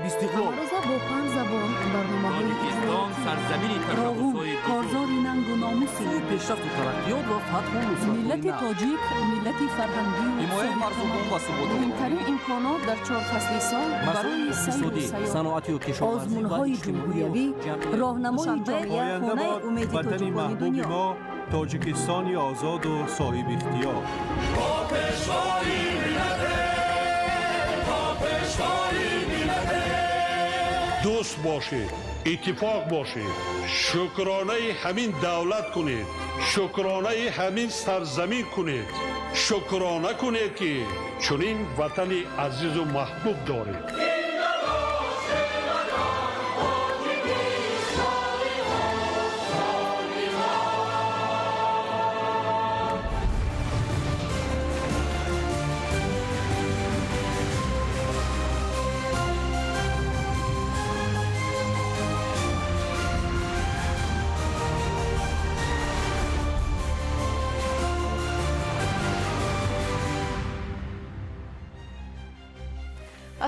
Соҳибистиқлол. Ҳамарӯза бо панҷ забон барномаҳои Тоҷикистон сарзамини Роғун ташаббусҳои бузург. Корзори нангу номуси Сӯи пешрафту тараққиёт ва фатҳу нусратҳои миллати нав. тоҷик, миллати фарҳангию Ҳимояи марзубон ва суботу Муҳимтарин имконот дар чор фасли сол масоили барои сайру иқтисодӣ, сайёҳат. саноатию кишоварзӣ ва Озмунҳои иҷтимоию ҷумҳуриявӣ, ҷамъиятӣ. роҳнамои Душанбе, ҷомеа, Оянда хонаи бод умеди ватани тоҷикони маҳбуби дунё. мо, Тоҷикистони озоду соҳибихтиёр. Дӯст бошед, иттифоқ бошед, шукронаи ҳамин давлат кунед, шукронаи ҳамин сарзамин кунед, шукрона кунед, ки чунин ватани азизу маҳбуб доред.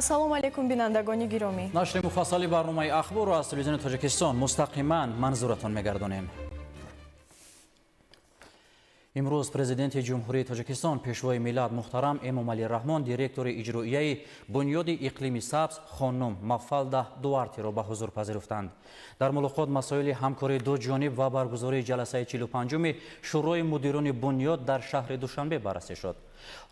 Ассалому алайкум, бинандагони гиромӣ. Нашри муфассали барномаи ахборро аз телевизиони Тоҷикистон мустақиман манзуратон мегардонем. Имрӯз Президенти Ҷумҳурии Тоҷикистон, Пешвои миллат муҳтарам Эмомалӣ Раҳмон директори иҷроияи Бунёди иқлими сабз хонум Мафалда Дуартиро ба ҳузур пазируфтанд. Дар мулоқот масоили ҳамкории дуҷониб ва баргузории ҷаласаи 45-уми Шӯрои мудирони бунёд дар шаҳри Душанбе баррасӣ шуд.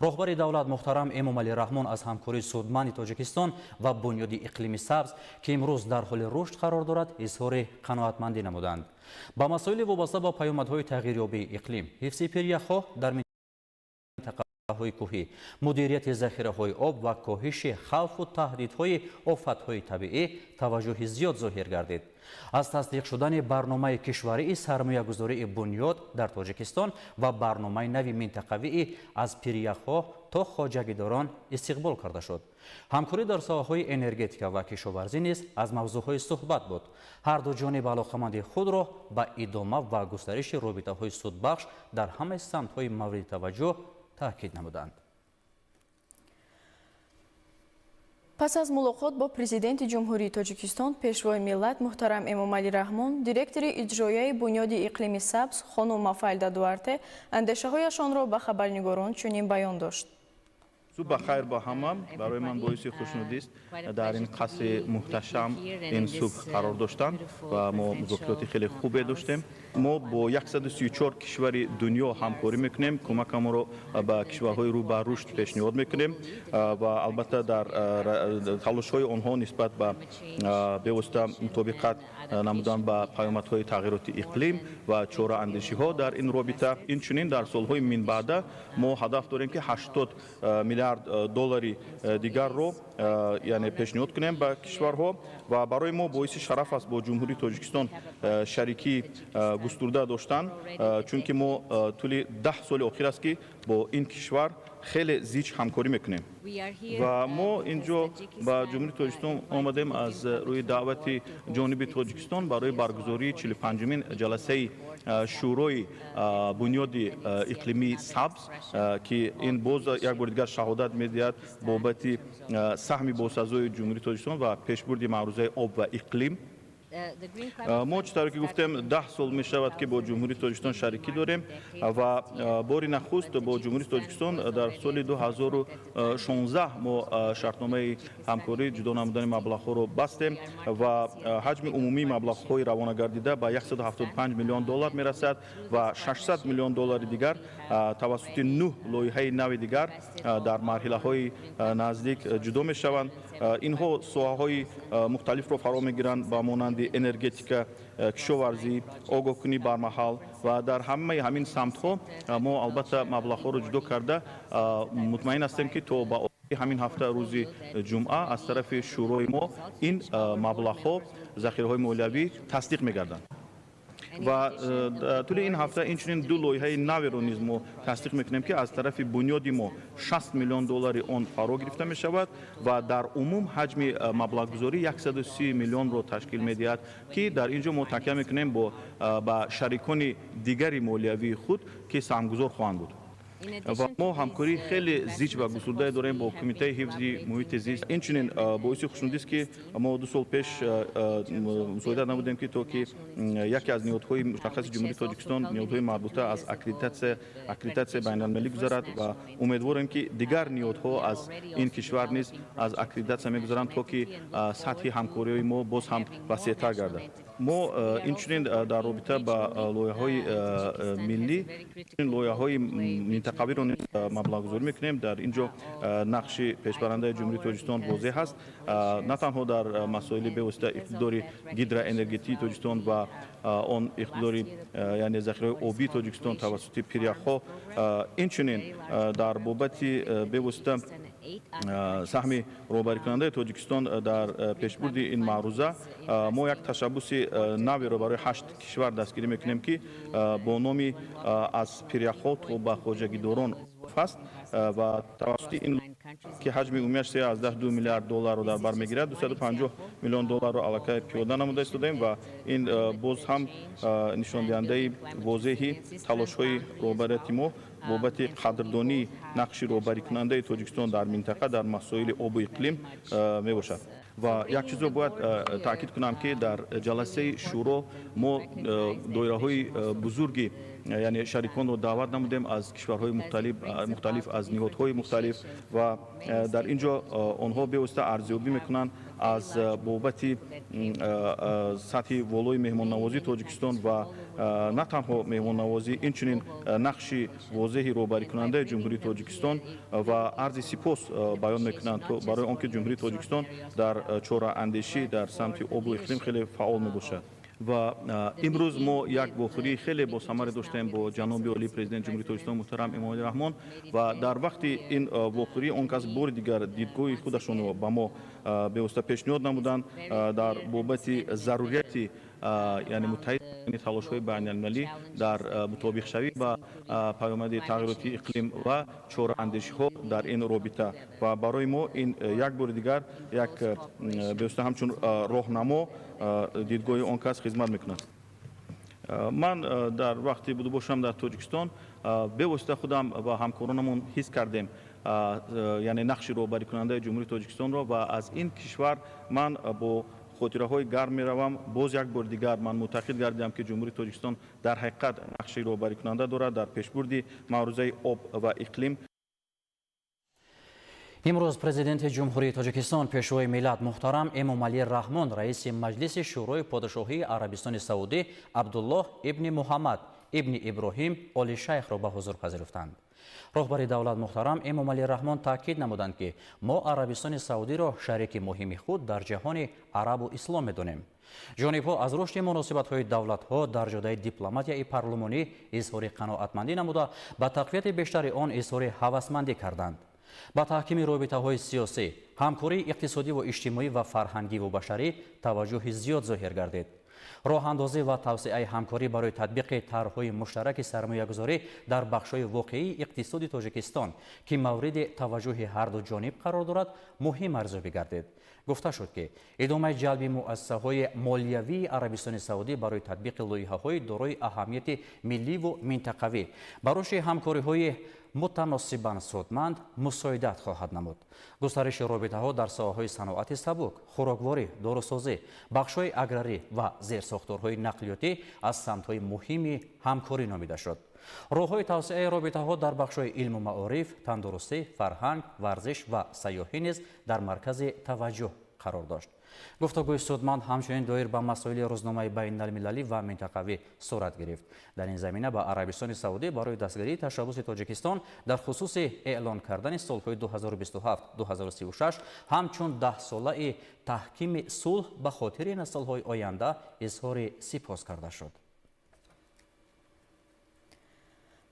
Роҳбари давлат муҳтарам Эмомалӣ Раҳмон аз ҳамкории судманди Тоҷикистон ва Бунёди иқлими сабз, ки имрӯз дар ҳоли рушд қарор дорад, изҳори қаноатмандӣ намуданд. Ба масоили вобаста ба паёмадҳои тағйирёбии иқлим, ҳифзи пиряхҳо дар минтақаҳои кӯҳӣ, мудирияти захираҳои об ва коҳиши хавфу таҳдидҳои офатҳои табиӣ таваҷҷӯҳи зиёд зоҳир гардид. Аз тасдиқ шудани барномаи кишварии сармоягузории бунёд дар Тоҷикистон ва барномаи нави минтақавии «Аз пиряхҳо то хоҷагидорон» истиқбол карда шуд. Ҳамкорӣ дар соҳаҳои энергетика ва кишоварзӣ низ аз мавзӯъҳои суҳбат буд. Ҳарду ҷониб алоқамандии худро ба идома ва густариши робитаҳои судбахш дар ҳамаи самтҳои мавриди таваҷҷӯҳ таъкид намуданд. Пас аз мулоқот бо Президенти Ҷумҳурии Тоҷикистон, Пешвои миллат муҳтарам Эмомалӣ Раҳмон, директори иҷроияи Бунёди иқлими сабз хонум Мафалда Дуарте андешаҳояшонро ба хабарнигорон чунин баён дошт. Субҳ ба хайр ба ҳама. Барои ман боиси хушнудист дар ин қасри муҳташам ин субҳ қарор доштан ва мо музокироти хеле хубе доштем. Мо бо 134 кишвари дунё ҳамкорӣ мекунем, кӯмакамонро ба кишварҳои рӯ ба рушд пешниҳод мекунем ва албатта дар талошҳои онҳо нисбат ба бевосита мутобиқат намудан ба паёмадҳои тағйироти иқлим ва чораандешиҳо дар ин робита. Инчунин дар солҳои минбаъда мо ҳадаф дорем, ки 80 миллиард доллари дигарро, яъне, пешниҳод кунем ба кишварҳо. Ва барои мо боиси шараф аст бо Ҷумҳурии Тоҷикистон шарикии густурда доштан, чунки мо тӯли 10 соли охир аст, ки бо ин кишвар хеле зич ҳамкорӣ мекунем. Ва мо инҷо ба Ҷумҳурии Тоҷикистон омадем аз рӯи даъвати ҷониби Тоҷикистон барои баргузории 45-умин ҷаласаи Шӯрои Бунёди иқлимии сабз, ки ин боз як бори дигар шаҳодат медиҳад бобати саҳми босазои Ҷумҳурии Тоҷикистон ва пешбурди маърузаи об ва иқлим. Мо, чӣ тавре ки гуфтем, 10 сол мешавад, ки бо Ҷумҳурии Тоҷикистон шарикӣ дорем ва бори нахуст бо Ҷумҳурии Тоҷикистон дар соли 2016 мо шартномаи ҳамкорӣ, ҷудо намудани маблағҳоро бастем ва ҳаҷми умумии маблағҳои равонагардида ба 175 миллион доллар мерасад ва 600 миллион доллари дигар тавассути нӯҳ лоиҳаи нави дигар дар марҳилаҳои наздик ҷудо мешаванд. Инҳо соҳаҳои мухталифро фаро мегиранд, ба монанди энергетика, кишоварзӣ, огоҳкунӣ бармаҳал ва дар ҳамаи ҳамин самтҳо мо албатта маблағҳоро ҷудо карда, мутмаин ҳастем, ки то ба ҳамин ҳафта, рӯзи ҷумъа, аз тарафи шӯрои мо ин маблағҳо, захираҳои молиявӣ тасдиқ мегарданд. Ва тӯли ин ҳафта инчунин ду лоиҳаи наверо низ мо тасдиқ мекунем, ки аз тарафи бунёди мо 60 миллион доллари он фаро гирифта мешавад ва дар умум ҳаҷми маблағгузорӣ 130 миллионро ташкил медиҳад, ки дар ин ҷо мо такя мекунем ба шарикони дигари молиявии худ, ки саҳмгузор хоҳанд буд. Ва мо ҳамкории хеле зич ва густурдае дорем бо Кумитаи ҳифзи муҳити зист. Инчунин боиси хушнудист, ки мо 2 сол пеш мусоидат намудем, ки то ки яке аз ниҳодҳои мушаххаси Ҷумҳурии Тоҷикистон, ниҳодҳои марбута, аз аккредитатсияи байналмилалӣ гузарад ва умедворем, ки дигар ниҳодҳо аз ин кишвар низ аз аккредитатсия мегузаранд, то ки сатҳи ҳамкориҳои мо боз ҳам васеътар гардад. Мо инчунин дар робита ба лоиҳаҳои миллӣ, лоиҳаҳои минтақавиро низ маблағгузорӣ мекунем. Дар ин ҷо нақши пешбарандаи Ҷумҳурии Тоҷикистон возеҳ аст, на танҳо дар масоили бевосита иқтидори гидроэнергетикии Тоҷикистон ва он иқтидори, яъне захираҳои обии Тоҷикистон тавассути пиряхҳо, инчунин дар бобати бевосита саҳми роҳбарикунандаи Тоҷикистон дар пешбурди ин маъруза. Мо як ташаббуси наверо барои 8 кишвар дастгирӣ мекунем, ки бо номи «Аз пиряхҳо то ба хоҷагидорон» аст ва тавассути ин, ки ҳаҷми умумиаш 3,2 миллиард долларро дар бар мегирад, 250 миллион долларро аллакай пиёда намуда истодаем ва ин боз ҳам нишондиҳандаи возеҳи талошҳои роҳбарияти мо бобати қадрдонии нақши роҳбарикунандаи Тоҷикистон дар минтақа дар масоили обу иқлим мебошад. Ва як чизро бояд таъкид кунам, ки дар ҷаласаи шӯро мо доираҳои бузурги, яъне шариконро даъват намудем аз кишварҳои мухталиф, аз ниҳодҳои мухталиф ва дар ин ҷо онҳо бевосита арзёбӣ мекунанд аз бобати сатҳи волои меҳмоннавозии Тоҷикистон ва на танҳо меҳмоннавозӣ, инчунин нақши возеҳи роҳбарикунандаи Ҷумҳурии Тоҷикистон ва арзи сипос баён мекунанд барои он ки Ҷумҳурии Тоҷикистон дар чораандешӣ дар самти обу иқлим хеле фаъол мебошад. Ва имрӯз мо як вохӯрии хеле босамаре доштем бо ҷаноби олии Президенти Ҷумҳурии Тоҷикистон муҳтарам Эмомалӣ Раҳмон ва дар вақти ин вохӯрӣ он кас бори дигар дидгоҳи худашонро ба мо бевосита пешниҳод намуданд дар бобати зарурияти, яъне муттаҳид талошҳои байналмилалӣ дар мутобиқшавӣ ба паёмади тағйироти иқлим ва чораандешиҳо дар ин робита. Ва барои мо ин як бори дигар як бевосита ҳамчун роҳнамо дидгоҳи он кас хизмат мекунад. Ман дар вақти будубошам дар Тоҷикистон бевосита худам ва ҳамкоронамон ҳис кардем, яъне нақши роҳбарикунандаи Ҷумҳурии Тоҷикистонро ва аз ин кишвар ман бо хотираҳои гарм меравам. Боз як бори дигар ман мутақид гардидам, ки Ҷумҳурии Тоҷикистон дар ҳақиқат нақши роҳбарикунанда дорад дар пешбурди маърузаи об ва иқлим. Имрӯз Президенти Ҷумҳурии Тоҷикистон, Пешвои миллат муҳтарам Эмомалӣ Раҳмон раиси Маҷлиси Шӯрои Подшоҳии Арабистони Саудӣ Абдуллоҳ ибни Муҳаммад ибни Иброҳим Оли Шайхро ба ҳузур пазируфтанд. Роҳбари давлат муҳтарам Эмомалӣ Раҳмон таъкид намуданд, ки мо Арабистони Саудиро шарики муҳими худ дар ҷаҳони арабу ислом медонем. Ҷонибҳо аз рушди муносибатҳои давлатҳо дар ҷодаи дипломатияи парлумонӣ изҳори қаноатмандӣ намуда, ба тақвияти бештари он изҳори ҳавасмандӣ карданд. Ба таҳкими робитаҳои сиёсӣ, ҳамкории иқтисодиву иҷтимоӣ ва фарҳангиву башарӣ таваҷҷӯҳи зиёд зоҳир гардид. Роҳандозӣ ва тавсеаи ҳамкорӣ барои татбиқи тарҳҳои муштараки сармоягузорӣ дар бахшҳои воқеии иқтисоди Тоҷикистон, ки мавриди таваҷҷӯҳи ҳарду ҷониб қарор дорад, муҳим арзёбӣ гардид. Гуфта шуд, ки идомаи ҷалби муассисаҳои молиявии Арабистони Саудӣ барои татбиқи лоиҳаҳои дорои аҳамияти милливу минтақавӣ ба рушди ҳамкориҳои мутаносибан судманд мусоидат хоҳад намуд. Густариши робитаҳо дар соҳаҳои саноати сабук, хӯрокворӣ, дорусозӣ, бахшҳои аграрӣ ва зерсохторҳои нақлиётӣ аз самтҳои муҳими ҳамкорӣ номида шуд. Роҳҳои тавсеаи робитаҳо дар бахшҳои илму маориф, тандурустӣ, фарҳанг, варзиш ва сайёҳӣ низ дар маркази таваҷҷӯҳ қарор дошт. Гуфтугӯи судманд ҳамчунин доир ба масоили рӯзномаи байналмилалӣ ва минтақавӣ сурат гирифт. Дар ин замина ба Арабистони Саудӣ барои дастгирии ташаббуси Тоҷикистон дар хусуси эълон кардани солҳои 2027-2036 ҳамчун даҳсолаи таҳкими сулҳ ба хотири наслҳои оянда изҳори сипос карда шуд.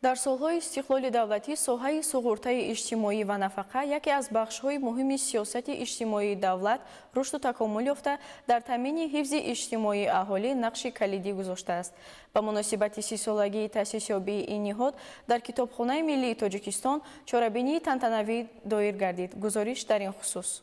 Дар солҳои истиқлоли давлатӣ соҳаи суғуртаи иҷтимоӣ ва нафақа яке аз бахшҳои муҳими сиёсати иҷтимоии давлат рушду такомул ёфта, дар таъмини ҳифзи иҷтимоии аҳолӣ нақши калидӣ гузоштааст. Ба муносибати 30-солагии таъсисёбии ин ниҳод дар Китобхонаи миллии Тоҷикистон чорабинии тантанавӣ доир гардид. Гузориш дар ин хусус.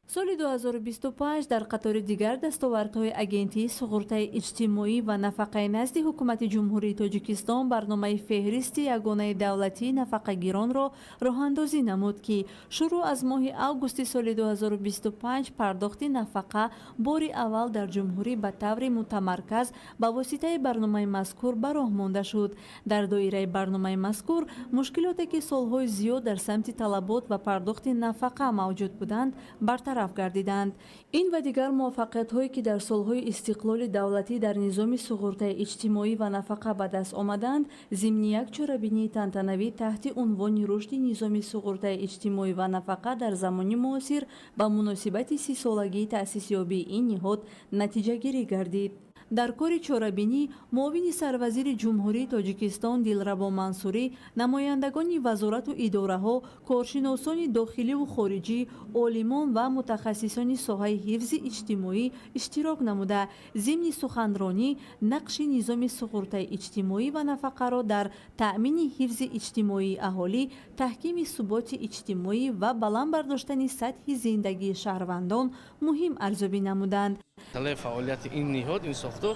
Соли 2025 дар қатори дигар дастовардҳои Агентии суғуртаи иҷтимоӣ ва нафақаи назди Ҳукумати Ҷумҳурии Тоҷикистон барномаи феҳристи ягонаи давлатии нафақагиронро роҳандозӣ намуд, ки шурӯъ аз моҳи августи соли 2025 пардохти нафақа бори аввал дар ҷумҳурӣ ба таври мутамарказ ба воситаи барномаи мазкур ба роҳ монда шуд. Дар доираи барномаи мазкур мушкилоте, ки солҳои зиёд дар самти талабот ва пардохти нафақа мавҷуд буданд, бартараф гардиданд. Ин ва дигар муваффақиятҳое, ки дар солҳои истиқлоли давлатӣ дар низоми суғуртаи иҷтимоӣ ва нафақа ба даст омаданд, зимни як чорабинии тантанавӣ таҳти унвони «Рушди низоми суғуртаи иҷтимоӣ ва нафақа дар замони муосир» ба муносибати 30-солагии таъсисёбии ин ниҳод натиҷагирӣ гардид. Дар кори чорабинӣ муовини сарвазири Ҷумҳурии Тоҷикистон Дилрабо Мансурӣ, намояндагони вазорату идораҳо, коршиносони дохиливу хориҷӣ, олимон ва мутахассисони соҳаи ҳифзи иҷтимоӣ иштирок намуда, зимни суханронӣ нақши низоми суғуртаи иҷтимоӣ ва нафақаро дар таъмини ҳифзи иҷтимоии аҳолӣ, таҳкими суботи иҷтимоӣ ва баланд бардоштани сатҳи зиндагии шаҳрвандон муҳим арзёбӣ намуданд. Масъалаи фаъолияти ин ниҳод, ин сохтор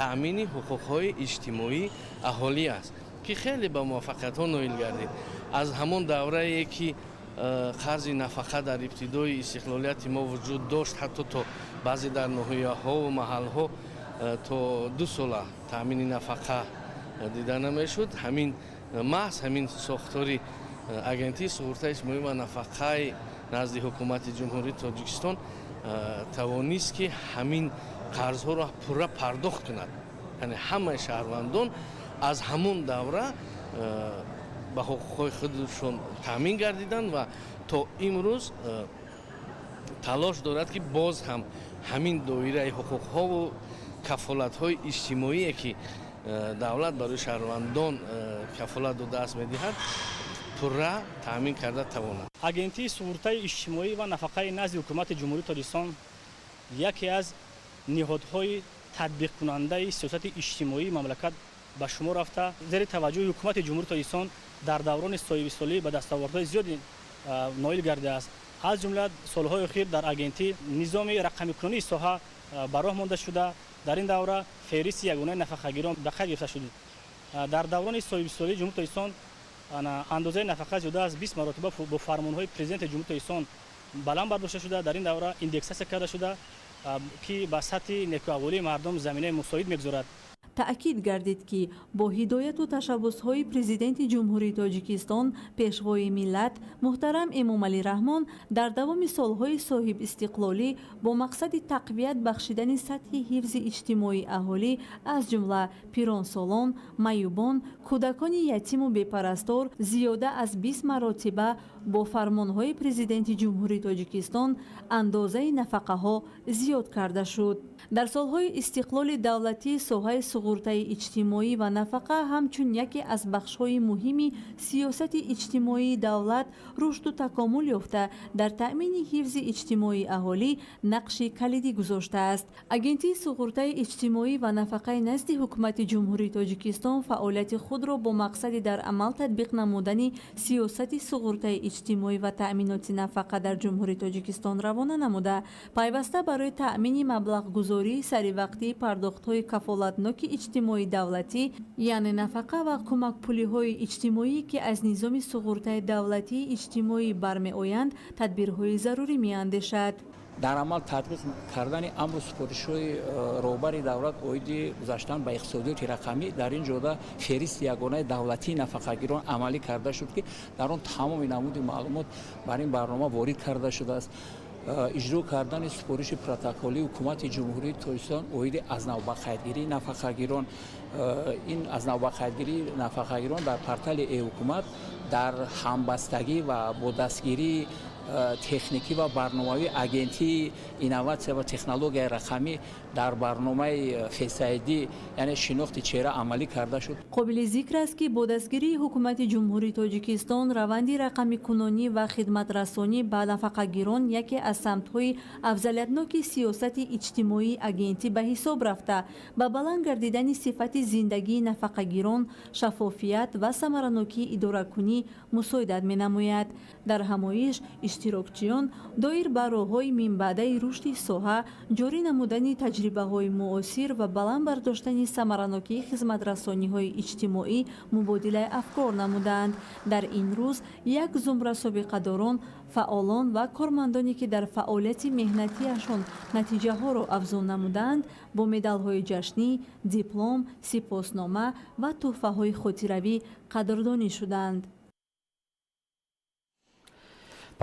таъмини ҳуқуқҳои иҷтимоии аҳолӣ аст, ки хеле ба муваффақиятҳо ноил гардид. Аз ҳамон даврае, ки қарзи нафақа дар ибтидои истиқлолияти мо вуҷуд дошт, ҳатто то баъзе дар ноҳияҳову маҳалҳо то 2 сола таъмини нафақа дида намешуд. Ҳамин маҳз ҳамин сохтори Агентии суғуртаи иҷтимоӣ ва нафақаи назди Ҳукумати Ҷумҳурии Тоҷикистон тавонист, ки ҳамин қарзҳоро пурра пардохт кунад, яъне ҳамаи шаҳрвандон аз ҳамон давра ба ҳуқуқҳои худшон таъмин гардиданд ва то имрӯз талош дорад, ки боз ҳам ҳамин доираи ҳуқуқҳову кафолатҳои иҷтимоие, ки давлат барои шаҳрвандон кафолат додааст, медиҳад, пурра таъмин карда тавонад. Агентии суғуртаи иҷтимоӣ ва нафақаи назди Ҳукумати Ҷумҳурии Тоҷикистон яке аз ниҳодҳои татбиқкунандаи сиёсати иҷтимоии мамлакат ба шумор рафта, зери таваҷҷӯҳи Ҳукумати Ҷумҳурии Тоҷикистон дар даврони соҳибистиқлолӣ ба дастовардҳои зиёде ноил гардидааст. Аз ҷумла солҳои охир дар агентӣ низоми рақамикунонии соҳа ба роҳ монда шуда, дар ин давра феҳристи ягонаи нафақагирон ба қайд гирифта шуд. Дар даврони соҳибистиқлолии Ҷумҳурии Тоҷикистон андозаи нафақа зиёда аз 20 маротиба бо фармонҳои Президенти Ҷумҳурии Тоҷикистон баланд бардошта шуда, дар ин давра индексатсия карда шуда, ки ба сатҳи некӯаҳволии мардум заминаи мусоид мегузорад. Таъкид гардид, ки бо ҳидояту ташаббусҳои Президенти Ҷумҳурии Тоҷикистон, Пешвои миллат муҳтарам Эмомалӣ Раҳмон дар давоми солҳои соҳибистиқлолӣ бо мақсади тақвият бахшидани сатҳи ҳифзи иҷтимоии аҳолӣ, аз ҷумла пиронсолон, маъюбон, кӯдакони ятиму бепарастор, зиёда аз 20 маротиба бо фармонҳои Президенти Ҷумҳурии Тоҷикистон андозаи нафақаҳо зиёд карда шуд. Дар солҳои истиқлоли давлатӣ соҳаи суғуртаи иҷтимоӣ ва нафақа ҳамчун яке аз бахшҳои муҳими сиёсати иҷтимоии давлат рушду такомул ёфта, дар таъмини ҳифзи иҷтимоии аҳолӣ нақши калидӣ гузоштааст. Агентии суғуртаи иҷтимоӣ ва нафақаи назди Ҳукумати Ҷумҳурии Тоҷикистон фаъолияти худро бо мақсади дар амал татбиқ намудани сиёсати суғуртаи иҷтимоӣ ва таъминоти нафақа дар Ҷумҳурии Тоҷикистон равона намуда, пайваста барои таъмини маблағгузории саривақтии пардохтҳои кафолатноки иҷтимоии давлатӣ, яъне нафақа ва кӯмакпулиҳои иҷтимоӣ, ки аз низоми суғуртаи давлатии иҷтимоӣ бармеоянд, тадбирҳои зарурӣ меандешад. Дар амал татбиқ кардани амру супоришҳои роҳбари давлат оиди гузаштан ба иқтисодиёти рақамӣ, дар ин ҷода феҳристи ягонаи давлатии нафақагирон амалӣ карда шуд, ки дар он тамоми намуди маълумот бар ин барнома ворид карда шудааст. Иҷро кардани супориши протоколии Ҳукумати Ҷумҳурии Тоҷикистон оиди аз нав ба қайдгирии нафақагирон. Ин аз нав ба қайдгирии нафақагирон дар портали е-ҳукумат дар ҳамбастагӣ ва бо дастгирии техникӣ ва барномавии Агентии инноватсия ва технологияи рақамӣ дар барномаи Face ID, яъне шинохти чеҳра, амалӣ карда шуд. Қобили зикр аст, ки бо дастгирии Ҳукумати Ҷумҳурии Тоҷикистон раванди рақамикунонӣ ва хидматрасонӣ ба нафақагирон яке аз самтҳои афзалиятноки сиёсати иҷтимоии агентӣ ба ҳисоб рафта, ба баланд гардидани сифати зиндагии нафақагирон, шаффофият ва самаранокии идоракунӣ мусоидат менамояд. Дар ҳамоиш иштирокчиён Иштирокчиён доир ба роҳҳои минбаъдаи рушди соҳа, ҷорӣ намудани таҷрибаҳои муосир ва баланд бардоштани самаранокии хизматрасониҳои иҷтимоӣ мубодилаи афкор намуданд. Дар ин рӯз як зумра собиқадорон, фаъолон ва кормандоне, ки дар фаъолияти меҳнатиашон натиҷаҳоро афзун намуданд, бо медалҳои ҷашнӣ, диплом, сипоснома ва тӯҳфаҳои хотиравӣ қадрдонӣ шуданд.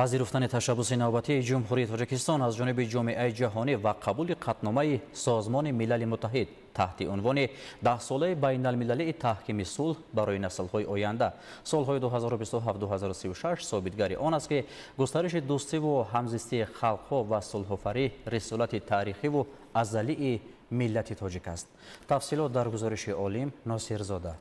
Пазируфтани ташаббуси навбатии Ҷумҳурии Тоҷикистон аз ҷониби ҷомеаи ҷаҳонӣ ва қабули қатъномаи Созмони Милали Муттаҳид таҳти унвони Даҳсолаи байналмилалии таҳкими сулҳ барои наслҳои оянда солҳои 2027-2036 собитгари он аст, ки густариши дӯстиву ҳамзистии халқҳо ва сулҳофарӣ рисолати таърихиву азалии миллати тоҷик аст. Тафсилот дар гузориши Олим Носирзода.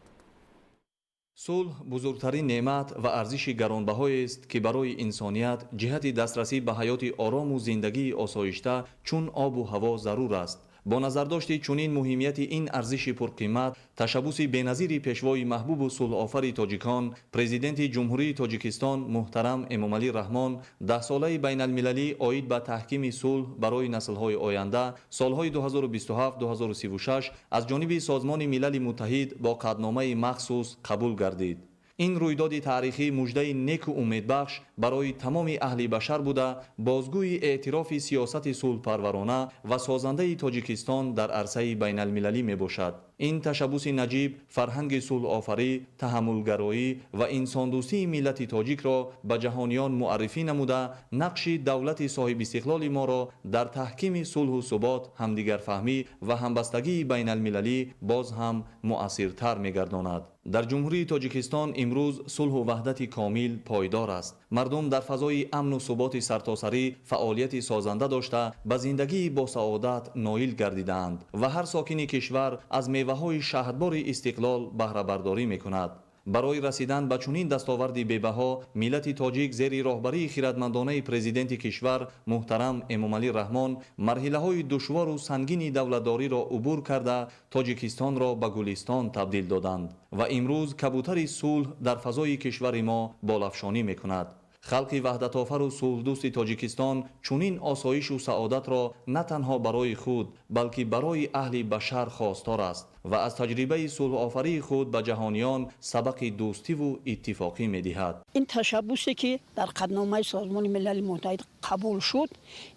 Сулҳ бузургтарин неъмат ва арзиши гаронбаҳоест, ки барои инсоният ҷиҳати дастрасӣ ба ҳаёти орому зиндагии осоишта чун обу ҳаво зарур аст. Бо назардошти чунин муҳимияти ин арзиши пурқимат, ташаббуси беназири пешвои маҳбубу сулҳофари тоҷикон, Президенти Ҷумҳурии Тоҷикистон муҳтарам Эмомалӣ Раҳмон Даҳсолаи байналмилалӣ оид ба таҳкими сулҳ барои наслҳои оянда солҳои 2027-2036 аз ҷониби Созмони Милали Муттаҳид бо қатъномаи махсус қабул гардид. Ин рӯйдоди таърихӣ муждаи неку умедбахш барои тамоми аҳли башар буда, бозгӯи эътирофи сиёсати сулҳпарварона ва созандаи Тоҷикистон дар арсаи байналмилалӣ мебошад. Ин ташаббуси наҷиб фарҳанги сулҳофарӣ, таҳаммулгароӣ ва инсондӯстии миллати тоҷикро ба ҷаҳониён муаррифӣ намуда, нақши давлати соҳибистиқлоли моро дар таҳкими сулҳу субот, ҳамдигарфаҳмӣ ва ҳамбастагии байналмилалӣ боз ҳам муассиртар мегардонад. Дар Ҷумҳурии Тоҷикистон имрӯз сулҳу ваҳдати комил пойдор аст. Мардум дар фазои амну суботи сартосарӣ фаъолияти созанда дошта, ба зиндагии босаодат ноил гардидаанд ва ҳар сокини кишвар аз меваҳои шаҳдбори истиқлол баҳрабардорӣ мекунад. Барои расидан ба чунин дастоварди бебаҳо миллати тоҷик зери роҳбарии хиратмандонаи Президенти кишвар муҳтарам Эмомалӣ Раҳмон марҳилаҳои душвору сангини давлатдориро убур карда, Тоҷикистонро ба гулистон табдил доданд ва имрӯз кабутари сулҳ дар фазои кишвари мо болафшонӣ мекунад. Халқи ваҳдатофару сулҳдӯсти Тоҷикистон чунин осоишу саодатро на танҳо барои худ, балки барои аҳли башар хостор аст ва аз таҷрибаи сулҳофарии худ ба ҷаҳониён сабақи дӯстиву иттифоқӣ медиҳад. Ин ташаббусе, ки дар қатъномаи Созмони Милали Муттаҳид қабул шуд,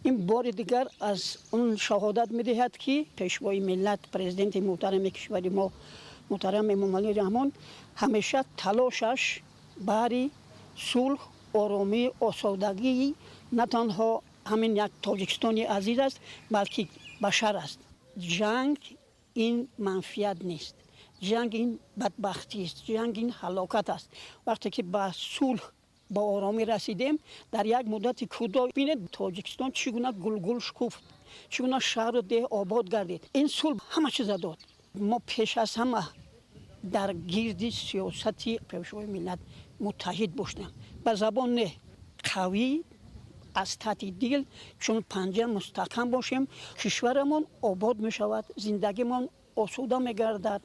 ин бори дигар аз он шаҳодат медиҳад, ки Пешвои миллат, Президенти муҳтарами кишвари мо муҳтарам Эмомалӣ Раҳмон ҳамеша талошаш баҳри сулҳ, оромӣ, осодагии на танҳо ҳамин як Тоҷикистони азиз аст, балки башар аст. Ҷанг ин манфиат нест, ҷанг ин бадбахтист, ҷанг ин ҳалокат аст. Вақте ки ба сулҳ, ба оромӣ расидем дар як муддати кӯтоҳ, бинед, Тоҷикистон чӣ гуна гулгул шукуфт, чӣ гуна шаҳру деҳ обод гардид. Ин сулҳ ҳама чиза дод. Мо пеш аз ҳама дар гирди сиёсати Пешвои миллат муттаҳид бошем, ба забон не, қавӣ, аз таҳти дил, чун панҷа мустаҳкам бошем, кишварамон обод мешавад, зиндагимон осуда мегардад,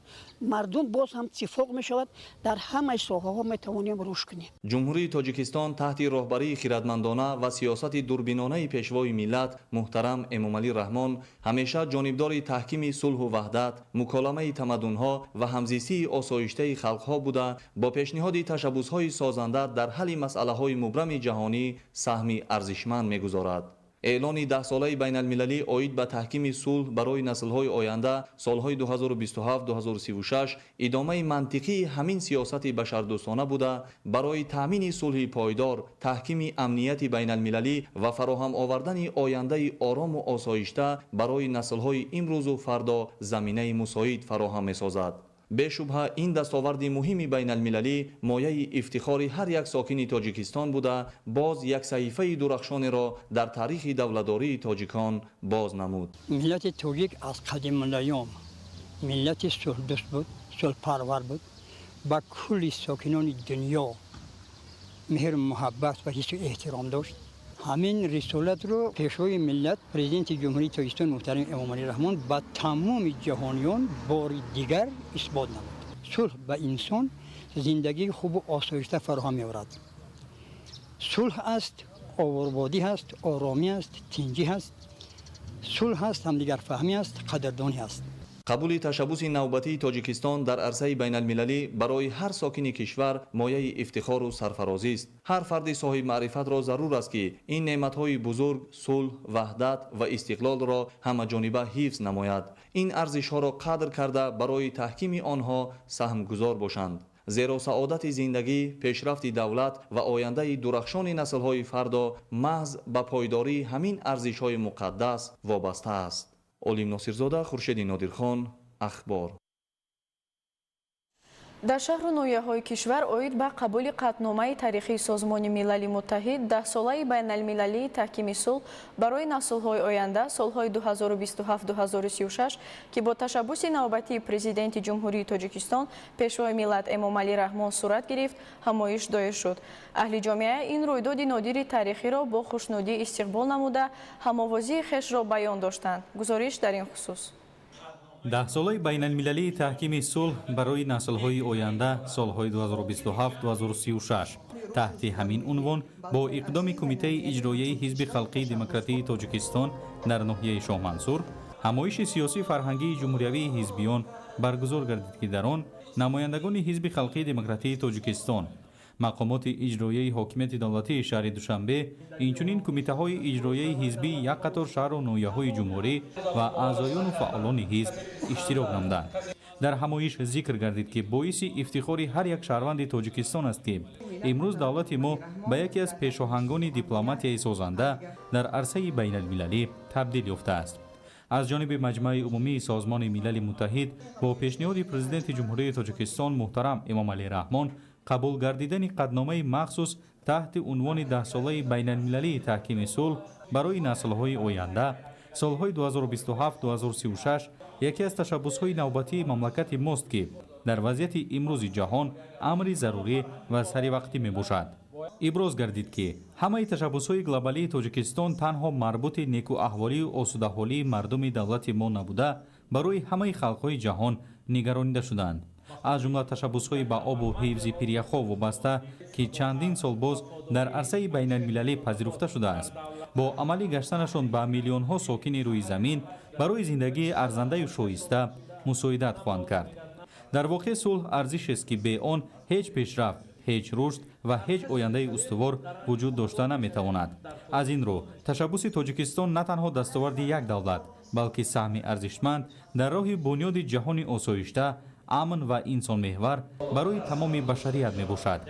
мардум боз ҳам иттифоқ мешавад, дар ҳамаи соҳаҳо метавонем рушд кунем. Ҷумҳурии Тоҷикистон таҳти роҳбарии хиратмандона ва сиёсати дурбинонаи Пешвои миллат муҳтарам Эмомалӣ Раҳмон ҳамеша ҷонибдори таҳкими сулҳу ваҳдат, муколамаи тамаддунҳо ва ҳамзистии осоиштаи халқҳо буда, бо пешниҳоди ташаббусҳои созанда дар ҳалли масъалаҳои мубрами ҷаҳонӣ саҳми арзишманд мегузорад. Эълони Даҳсолаи байналмилалӣ оид ба таҳкими сулҳ барои наслҳои оянда солҳои 2027-2036 идомаи мантиқии ҳамин сиёсати башардӯстона буда, барои таъмини сулҳи пойдор, таҳкими амнияти байналмилалӣ ва фароҳам овардани ояндаи орому осоишта барои наслҳои имрӯзу фардо заминаи мусоид фароҳам месозад. Бешубҳа, ин дастоварди муҳими байналмилалӣ мояи ифтихори ҳар як сокини Тоҷикистон буда, боз як саҳифаи дурахшонеро дар таърихи давлатдории тоҷикон боз намуд. Миллати тоҷик аз қадимулайём миллати сулҳдӯст буд, сулҳпарвар буд, ба кулли сокинони дунё меҳру муҳаббат ва ҳиссу эҳтиром дошт. Ҳамин рисолатро Пешвои миллат, Президенти Ҷумҳурии Тоҷикистон муҳтарам Эмомалӣ Раҳмон ба тамоми ҷаҳониён бори дигар исбот намуд. Сулҳ ба инсон зиндагии хубу осоишта фароҳам меорад. Сулҳ аст, Ободӣ ҳаст, оромӣ ҳаст, тинҷӣ ҳаст, сулҳ ҳаст, ҳамдигарфаҳмӣ ҳаст, қадрдонӣ ҳаст. Қабули ташаббуси навбатии Тоҷикистон дар арсаи байналмилалӣ барои ҳар сокини кишвар мояи ифтихору сарфарозист. Ҳар фарди соҳибмаърифатро зарур аст, ки ин неъматҳои бузург, сулҳ, ваҳдат ва истиқлолро ҳамаҷониба ҳифз намояд. Ин арзишҳоро қадр карда, барои таҳкими онҳо саҳмгузор бошанд. Зеро саодати зиндагӣ, пешрафти давлат ва ояндаи дурахшони наслҳои фардо маҳз ба пойдории ҳамин арзишҳои муқаддас вобаста аст. Олим Носирзода, Хуршеди Нодирхон, Ахбор. Дар шаҳру ноҳияҳои кишвар оид ба қабули қатъномаи таърихии Созмони Милали Муттаҳид, даҳсолаи байналмилалии таҳкими сулҳ барои наслҳои оянда, солҳои 2027-2036, ки бо ташаббуси навбатии Президенти Ҷумҳурии Тоҷикистон, Пешвои миллат Эмомалӣ Раҳмон сурат гирифт, ҳамоиш доир шуд. Аҳли ҷомеа ин рӯйдоди нодири таърихиро бо хушнудӣ истиқбол намуда, ҳамовозии хешро баён доштанд. Гузориш дар ин хусус. Даҳсолаи байналмилалии таҳкими сулҳ барои наслҳои оянда, солҳои 2027-2036, таҳти ҳамин унвон бо иқдоми Кумитаи иҷроияи Ҳизби халқии демократии Тоҷикистон дар ноҳияи Шоҳмансур ҳамоиши сиёсӣ фарҳангии ҷумҳуриявии ҳизбиён баргузор гардид, ки дар он намояндагони Ҳизби халқии демократии Тоҷикистон, мақомоти иҷроияи ҳокимияти давлатии шаҳри Душанбе, инчунин кумитаҳои иҷроияи ҳизбии як қатор шаҳру ноҳияҳои ҷумҳурӣ ва аъзоёну фаъолони ҳизб иштирок намуданд. Дар ҳамоиш зикр гардид, ки боиси ифтихори ҳар як шаҳрванди Тоҷикистон аст, ки имрӯз давлати мо ба яке аз пешоҳангони дипломатияи созанда дар арсаи байналмилалӣ табдил ёфтааст. Аз ҷониби Маҷмааи умумии Созмони Милали Муттаҳид бо пешниҳоди Президенти Ҷумҳурии Тоҷикистон муҳтарам Эмомалӣ Раҳмон қабул гардидани қатъномаи махсус таҳти унвони даҳсолаи байналмилалии таҳкими сулҳ барои наслҳои оянда, солҳои 2027-2036, яке аз ташаббусҳои навбатии мамлакати мост, ки дар вазъияти имрӯзи ҷаҳон амри зарурӣ ва саривақтӣ мебошад. Иброз гардид, ки ҳамаи ташаббусҳои глобалии Тоҷикистон танҳо марбути некӯаҳволию осудаҳолии мардуми давлати мо набуда, барои ҳамаи халқҳои ҷаҳон нигаронида шуданд. Аз ҷумла ташаббусҳои ба обу ҳифзи пиряхҳо вобаста, ки чандин сол боз дар арсаи байналмилалӣ пазируфта шудааст, бо амалӣ гаштанашон ба миллионҳо сокини рӯи замин барои зиндагии арзандаю шоиста мусоидат хоҳанд кард. Дар воқеъ, сулҳ арзишест, ки бе он ҳеҷ пешрафт, ҳеҷ рушд ва ҳеҷ ояндаи устувор вуҷуд дошта наметавонад. Аз ин рӯ, ташаббуси Тоҷикистон на танҳо дастоварди як давлат, балки саҳми арзишманд дар роҳи бунёди ҷаҳони осоишта, амн ва инсонмеҳвар барои тамоми башарият мебошад.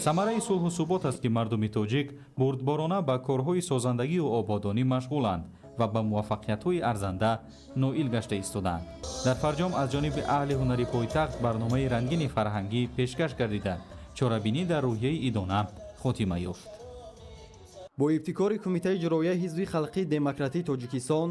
Самараи сулҳу субот аст, ки мардуми тоҷик бурдборона ба корҳои созандагию ободонӣ машғуланд ва ба муваффақиятҳои арзанда ноил гашта истодаанд. Дар фарҷом аз ҷониби аҳли ҳунари пойтахт барномаи рангини фарҳангӣ пешкаш гардида, чорабинӣ дар рӯҳияи идона хотима ёфт. Бо ибтикори Кумитаи иҷроияи Ҳизби халқии демократии Тоҷикистон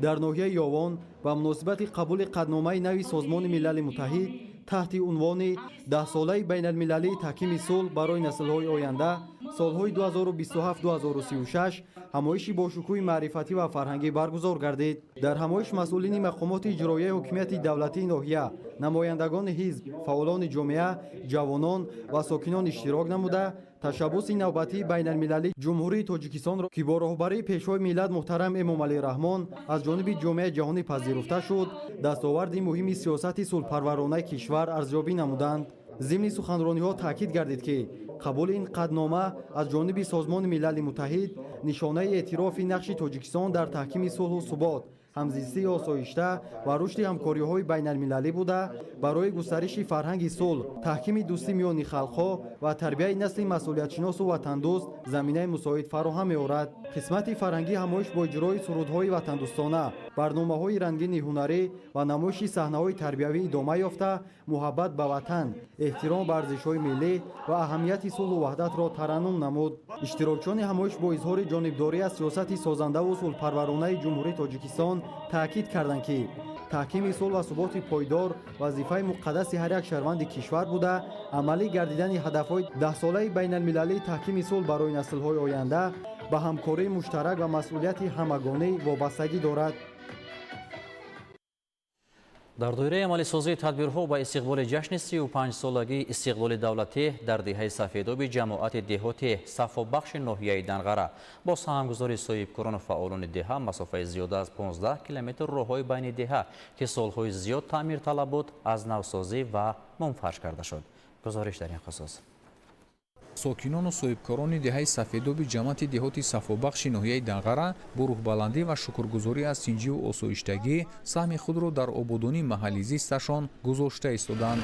дар ноҳияи Ёвон ба муносибати қабули қатъномаи нави Созмони Милали Муттаҳид таҳти унвони даҳсолаи байналмилалии таҳкими сулҳ барои наслҳои оянда, солҳои 2027-2036, ҳамоиши бошукӯҳи маърифатӣ ва фарҳангӣ баргузор гардид. Дар ҳамоиш масъулини мақомоти иҷроияи ҳокимияти давлатии ноҳия, намояндагони ҳизб, фаъолони ҷомеа, ҷавонон ва сокинон иштирок намуда, ташаббуси навбатии байналмилалии Ҷумҳурии Тоҷикистонро, ки бо роҳбарии Пешвои миллат муҳтарам Эмомалӣ Раҳмон аз ҷониби ҷомеаи ҷаҳонӣ пазируфта шуд, дастоварди муҳими сиёсати сулҳпарваронаи кишвар арзёбӣ намуданд. Зимни суханрониҳо таъкид гардид, ки қабули ин қатънома аз ҷониби Созмони Милали Муттаҳид нишонаи эътирофи нақши Тоҷикистон дар таҳкими сулҳу субот, ҳамзистии осоишта ва рушди ҳамкориҳои байналмилалӣ буда, барои густариши фарҳанги сулҳ, таҳкими дӯстӣ миёни халқҳо ва тарбияи насли масъулиятшиносу ватандӯст заминаи мусоид фароҳам меорад. Қисмати фарҳангии ҳамоиш бо иҷрои сурудҳои ватандӯстона, барномаҳои рангини ҳунарӣ ва намоиши саҳнаҳои тарбиявӣ идома ёфта, муҳаббат ба ватан, эҳтиром ба арзишҳои миллӣ ва аҳамияти сулҳу ваҳдатро тараннум намуд. Иштирокчиёни ҳамоиш бо изҳори ҷонибдорӣ аз сиёсати созандаву сулҳпарваронаи Ҷумҳурии Тоҷикистон таъкид карданд, ки таҳкими сулҳ ва суботи пойдор вазифаи муқаддаси ҳар як шаҳрванди кишвар буда, амалӣ гардидани ҳадафҳои даҳсолаи байналмилалии таҳкими сулҳ барои наслҳои оянда ба ҳамкории муштарак ва масъулияти ҳамагонӣ вобастагӣ дорад. Дар доираи амалисозии тадбирҳо ба истиқболи ҷашни 35-солагии истиқлоли давлатӣ дар деҳаи Сафедоби ҷамоати деҳоти Сафобахши ноҳияи Данғара бо саҳмгузори соҳибкорону фаъолони деҳа масофаи зиёда аз 15 километр роҳҳои байни деҳа, ки солҳои зиёд таъмирталаб буд, аз навсозӣ ва мунфарш карда шуд. Гузориш дар ин хусус. Сокинону соҳибкорони деҳаи Сафедоби ҷамоати деҳоти Сафобахши ноҳияи Данғара бо рӯҳбаландӣ ва шукргузорӣ аз тинҷиву осоиштагӣ саҳми худро дар ободонии маҳалли зисташон гузошта истоданд.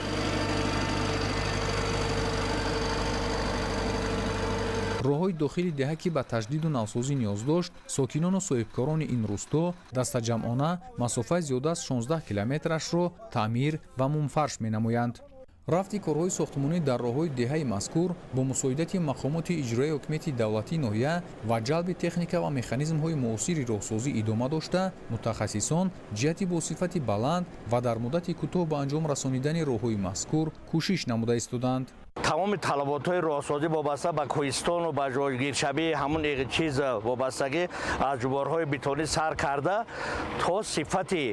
Роҳҳои дохили деҳа, ки ба таҷдиду навсозӣ ниёз дошт, сокинону соҳибкорони ин рӯсто дастаҷамъона масофаи зиёда аз 16 километрашро таъмир ва мунфарш менамоянд. Рафти корҳои сохтмонӣ дар роҳҳои деҳаи мазкур бо мусоидати мақомоти иҷроияи ҳукумати давлатии ноҳия ва ҷалби техника ва механизмҳои муосири роҳсозӣ идома дошта, мутахассисон ҷиҳати бо сифати баланд ва дар муддати кӯтоҳ ба анҷом расонидани роҳҳои мазкур кӯшиш намуда истоданд. Тамоми талаботҳои роҳсозӣ вобаста ба кӯҳистону ба ҷойгиршавии ҳамун чиз вобастагӣ аз ҷуборҳои бетонӣ сар карда то сифати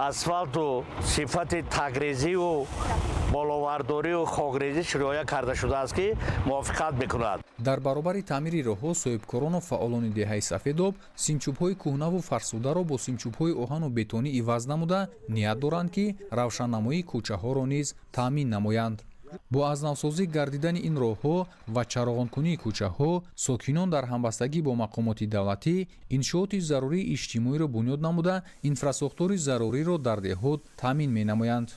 асфалту сифати тагрезиву боловардорию хокрезиш риоя карда шудааст, ки мувофиқат мекунад. Дар баробари таъмири роҳҳо соҳибкорону фаъолони деҳаи Сафедоб симчӯбҳои кӯҳнаву фарсударо бо симчӯбҳои оҳану бетонӣ иваз намуда, ният доранд, ки равшаннамоии кӯчаҳоро низ таъмин намоянд. Бо аз навсозӣ гардидани ин роҳҳо ва чароғонкунии кӯчаҳо сокинон дар ҳамбастагӣ бо мақомоти давлатӣ иншооти зарурии иҷтимоиро бунёд намуда, инфрасохтори заруриро дар деҳот таъмин менамоянд.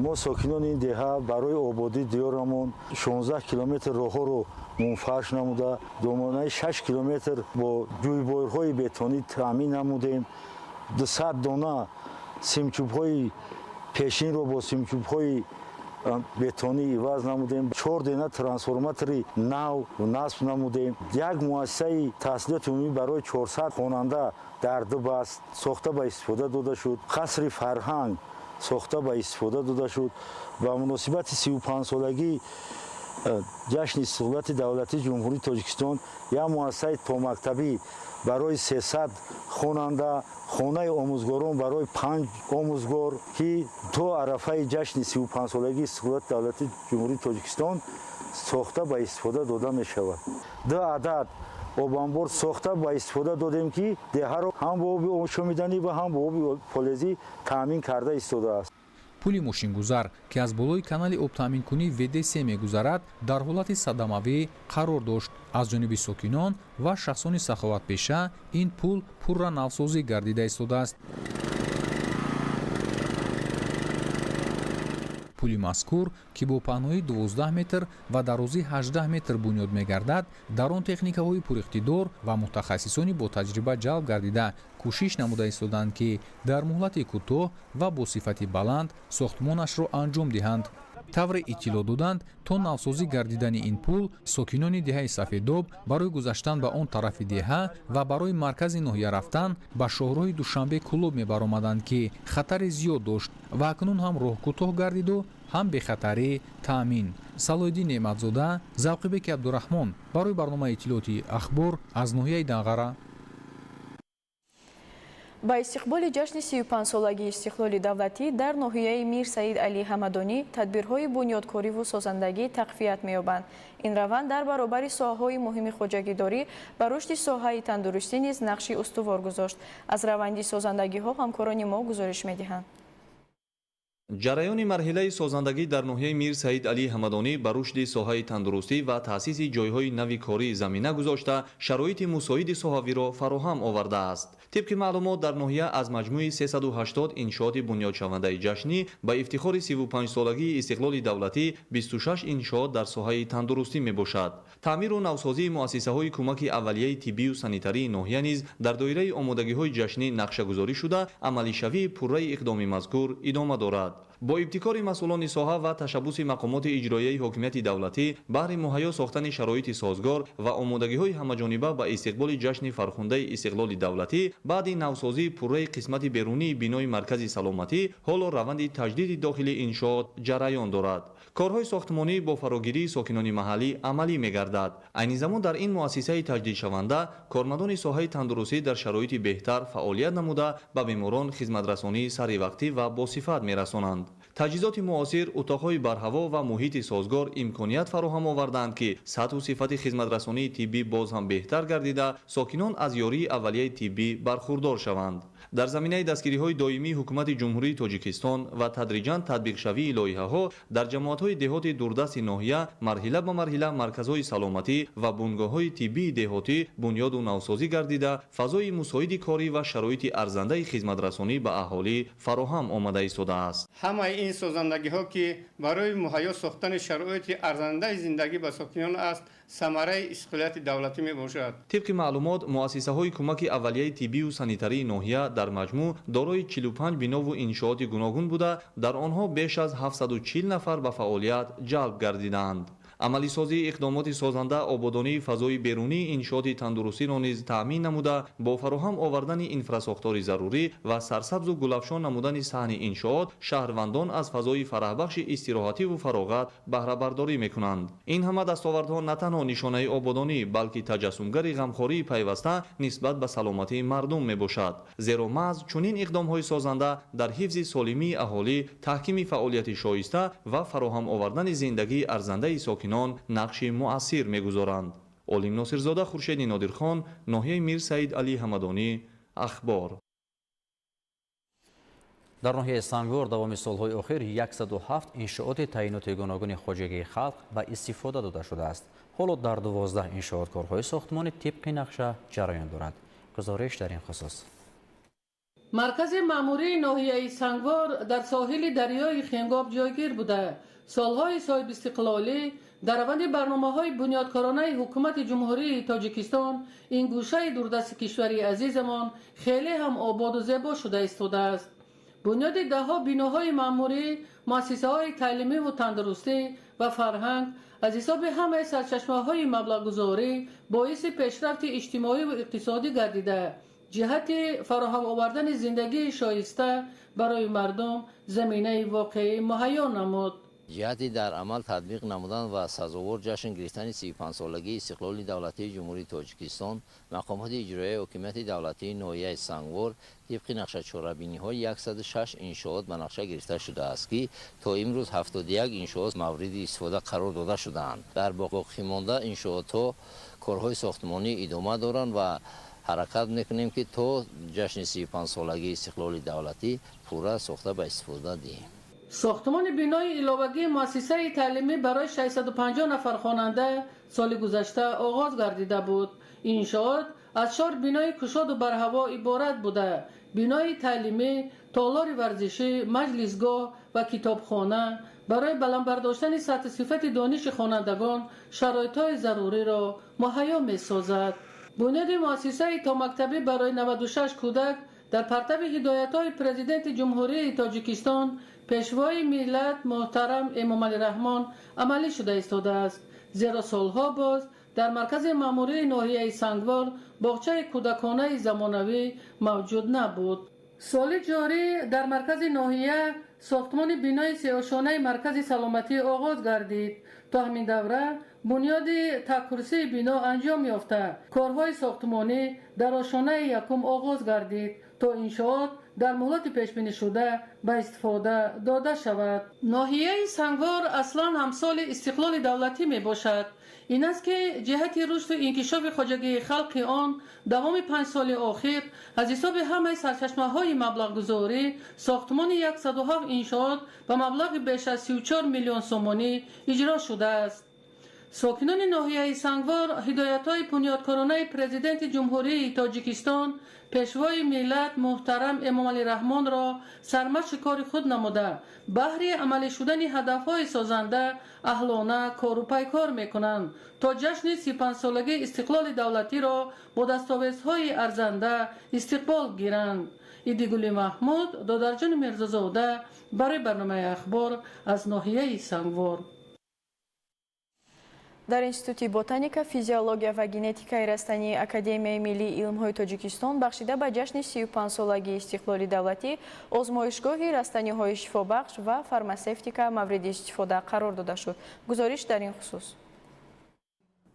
Мо сокинони ин деҳа барои ободии диёрамон 16 километр роҳҳоро мунфарш намуда, домонаи 6 километр бо ҷӯйборҳои бетонӣ таъмин намудем, 200 дона симчӯбҳои пешинро бо симчӯбҳои бетонӣ иваз намудем, 4 дона трансформатори нав насб намудем, як муассисаи таҳсилоти умумӣ барои 400 хонанда дар ду баст сохта ба истифода дода шуд, қасри фарҳанг сохта ба истифода дода шуд. Ба муносибати 35-солагии ҷашни истиқлолияти давлатии Ҷумҳурии Тоҷикистон як муассисаи томактабӣ барои 300 хонанда, хонаи омӯзгорон барои 5 омӯзгор, ки то арафаи ҷашни 35-солагии истиқлолияти давлатии Ҷумҳурии Тоҷикистон сохта ба истифода дода мешавад. 2 адад обанбор сохта ба истифода додем, ки деҳаро ҳам бо оби ошомиданӣ ва ҳам бо оби полезӣ таъмин карда истодааст. Пули мошингузар, ки аз болои канали обтаъминкунии ВДС мегузарад, дар ҳолати садамавӣ қарор дошт. Аз ҷониби сокинон ва шахсони саховатпеша ин пул пурра навсозӣ гардида истодааст. Пули мазкур, ки бо паҳноии 12 метр ва дарозии 18 метр бунёд мегардад, дар он техникаҳои пуриқтидор ва мутахассисони ботаҷриба ҷалб гардида, кӯшиш намуда истоданд, ки дар муҳлати кӯтоҳ ва бо сифати баланд сохтмонашро анҷом диҳанд. Тавре иттилоъ доданд, то навсозӣ гардидани ин пул сокинони деҳаи Сафедоб барои гузаштан ба он тарафи деҳа ва барои маркази ноҳия рафтан ба шоҳроҳи Душанбе Кӯлоб мебаромаданд, ки хатари зиёд дошт ва акнун ҳам роҳ кӯтоҳ гардиду ҳам бехатарӣ таъмин. Салоҳиддин Неъматзода, Завқибеки Абдураҳмон барои барномаи иттилоотии Ахбор аз ноҳияи Данғара. Ба истиқболи ҷашни 35-солагии истиқлоли давлатӣ дар ноҳияи Мир Саид Алӣ Ҳамадонӣ тадбирҳои бунёдкориву созандагӣ тақвият меёбанд. Ин раванд дар баробари соҳаҳои муҳими хоҷагидорӣ ба рушди соҳаи тандурустӣ низ нақши устувор гузошт. Аз раванди созандагиҳо ҳамкорони мо гузориш медиҳанд. Ҷараёни марҳилаи созандагӣ дар ноҳияи Мир Саид Алӣ Ҳамадонӣ ба рушди соҳаи тандурустӣ ва таъсиси ҷойҳои нави корӣ замина гузошта, шароити мусоиди соҳавиро фароҳам овардааст. Тибқи маълумот, дар ноҳия аз маҷмӯи 380 иншооти бунёдшавандаи ҷашнӣ ба ифтихори 35-солагии истиқлоли давлатӣ 26 иншоот дар соҳаи тандурустӣ мебошад. Таъмиру навсозии муассисаҳои кӯмаки аввалияи тиббию санитарии ноҳия низ дар доираи омодагиҳои ҷашнӣ нақшагузорӣ шуда, амалишавии пурраи иқдоми мазкур идома дорад. Бо ибтикори масъулони соҳа ва ташаббуси мақомоти иҷроияи ҳокимияти давлатӣ баҳри муҳайё сохтани шароити созгор ва омодагиҳои ҳамаҷониба ба истиқболи ҷашни фархундаи истиқлоли давлатӣ баъди навсозии пурраи қисмати берунии бинои маркази саломатӣ ҳоло раванди таҷдиди дохили иншоот ҷараён дорад. Корҳои сохтмонӣ бо фарогирии сокинони маҳаллӣ амалӣ мегардад. Айни замон дар ин муассисаи таҷдидшаванда кормандони соҳаи тандурустӣ дар шароити беҳтар фаъолият намуда ба беморон хизматрасонии саривақтӣ ва босифат мерасонанд. Таҷҳизоти муосир, утоқҳои барҳаво ва муҳити созгор имконият фароҳам овардаанд, ки сатҳу сифати хизматрасонии тиббӣ боз ҳам беҳтар гардида, сокинон аз ёрии аввалияи тиббӣ бархурдор шаванд. Дар заминаи дастгириҳои доимии Ҳукумати Ҷумҳурии Тоҷикистон ва тадриҷан татбиқшавии лоиҳаҳо дар ҷамоатҳои деҳоти дурдасти ноҳия марҳила ба марҳила марказҳои саломатӣ ва бунгоҳҳои тиббии деҳотӣ бунёду навсозӣ гардида, фазои мусоиди корӣ ва шароити арзандаи хизматрасонӣ ба аҳолӣ фароҳам омада истодааст. Ҳамаи ин созандагиҳо, ки барои муҳайё сохтани шароити арзандаи зиндагӣ ба сокинон аст, самараи истиқлолияти давлатӣ мебошад. Тибқи маълумот, муассисаҳои кӯмаки аввалияи тиббию санитарии ноҳия дар маҷмӯъ дорои 45 бинову иншооти гуногун буда, дар онҳо беш аз 740 нафар ба фаъолият ҷалб гардидаанд. Амалисозии иқдомоти созанда ободонии фазои берунии иншооти тандурустиро низ таъмин намуда, бо фароҳам овардани инфрасохтори зарурӣ ва сарсабзу гулафшон намудани саҳни иншоот шаҳрвандон аз фазои фараҳбахши истироҳативу фароғат баҳрабардорӣ мекунанд. Ин ҳама дастовардҳо на танҳо нишонаи ободонӣ, балки таҷассумгари ғамхории пайваста нисбат ба саломатии мардум мебошад. Зеро маҳз чунин иқдомҳои созанда дар ҳифзи солимии аҳолӣ, таҳкими фаъолияти шоиста ва фароҳам овардани зиндагии арзандаи сокинон нақши муассир мегузоранд. Олим Носирзода, Хуршеди Нодирхон, ноҳияи Мир Саид Али Ҳамадонӣ, Ахбор. Дар ноҳияи Сангвор давоми солҳои охир 107 иншооти таъиноти гуногуни хоҷагии халқ ба истифода дода шудааст. Ҳоло дар 12 иншоот корҳои сохтмонӣ тибқи нақша ҷараён дорад. Гузориш дар ин хусус. Маркази маъмурии ноҳияи Сангвор дар соҳили дарёи Хенгоб ҷойгир буда, солҳои соҳибистиқлолӣ дар раванди барномаҳои бунёдкоронаи Ҳукумати Ҷумҳурии Тоҷикистон ин гӯшаи дурдасти кишвари азизамон хеле ҳам ободу зебо шуда истодааст. Бунёди даҳҳо биноҳои маъмурӣ, муассисаҳои таълимиву тандурустӣ ва фарҳанг аз ҳисоби ҳамаи сарчашмаҳои маблағгузорӣ боиси пешрафти иҷтимоиву иқтисодӣ гардида, ҷиҳати фароҳам овардани зиндагии шоиста барои мардум заминаи воқеӣ муҳайё намуд. Ҷиҳати дар амал татбиқ намудан ва сазовор ҷашн гирифтани 35-солагии истиқлоли давлатии Ҷумҳурии Тоҷикистон мақомоти иҷроияи ҳокимияти давлатии ноҳияи Сангвор тибқи нақшачорабиниҳои 106 иншоот ба нақша гирифта шудааст, ки то имрӯз 71 иншоот мавриди истифода қарор дода шудаанд. Дар боқимонда иншоотҳо корҳои сохтмонӣ идома доранд ва ҳаракат мекунем, ки то ҷашни 35-солагии истиқлоли давлатӣ пурра сохта ба истифода диҳем. Сохтмони бинои иловагии муассисаи таълимӣ барои 650 нафар хонанда соли гузашта оғоз гардида буд. Иншоот аз чор бинои кушоду барҳаво иборат буда, бинои таълимӣ, толори варзишӣ, маҷлисгоҳ ва китобхона барои баланд бардоштани сатҳи сифати дониши хонандагон шароитҳои заруриро муҳайё месозад. Бунёди муассисаи томактабӣ барои 96 кӯдак дар партави ҳидоятҳои Президенти Ҷумҳурии Тоҷикистон, Пешвои миллат муҳтарам Эмомалӣ Раҳмон амалӣ шуда истодааст. Зеро солҳо боз дар маркази маъмурии ноҳияи Сангвор боғчаи кӯдаконаи замонавӣ мавҷуд набуд. Соли ҷорӣ дар маркази ноҳия сохтмони бинои сеошонаи маркази саломатӣ оғоз гардид. То ҳамин давра бунёди таккурсии бино анҷом ёфта, корҳои сохтмонӣ дар ошонаи якум оғоз гардид, то иншоот дар муҳлати пешбинишуда ба истифода дода шавад. Ноҳияи Сангвор аслан ҳамсоли истиқлоли давлатӣ мебошад. Ин аст, ки ҷиҳати рушду инкишофи хоҷагии халқи он давоми 5 соли охир аз ҳисоби ҳамаи сарчашмаҳои маблағгузорӣ сохтмони 107 иншоот ба маблағи беш аз 34 миллион сомонӣ иҷро шудааст. Сокинони ноҳияи Сангвор ҳидоятҳои бунёдкоронаи Президенти Ҷумҳурии Тоҷикистон, Пешвои миллат муҳтарам Эмомалӣ Раҳмонро сармашқи кори худ намуда, баҳри амалӣ шудани ҳадафҳои созанда аҳлона кору пайкор мекунанд, то ҷашни 35-солагии истиқлоли давлатиро бо дастовезҳои арзанда истиқбол гиранд. Идигули Маҳмуд, Додарҷони Мирзозода барои барномаи Ахбор аз ноҳияи Сангвор. Дар Институти ботаника, физиология ва генетикаи растании Академияи миллии илмҳои Тоҷикистон бахшида ба ҷашни 35-солагии истиқлоли давлатӣ озмоишгоҳи растаниҳои шифобахш ва фармасевтика мавриди истифода қарор дода шуд. Гузориш дар ин хусус.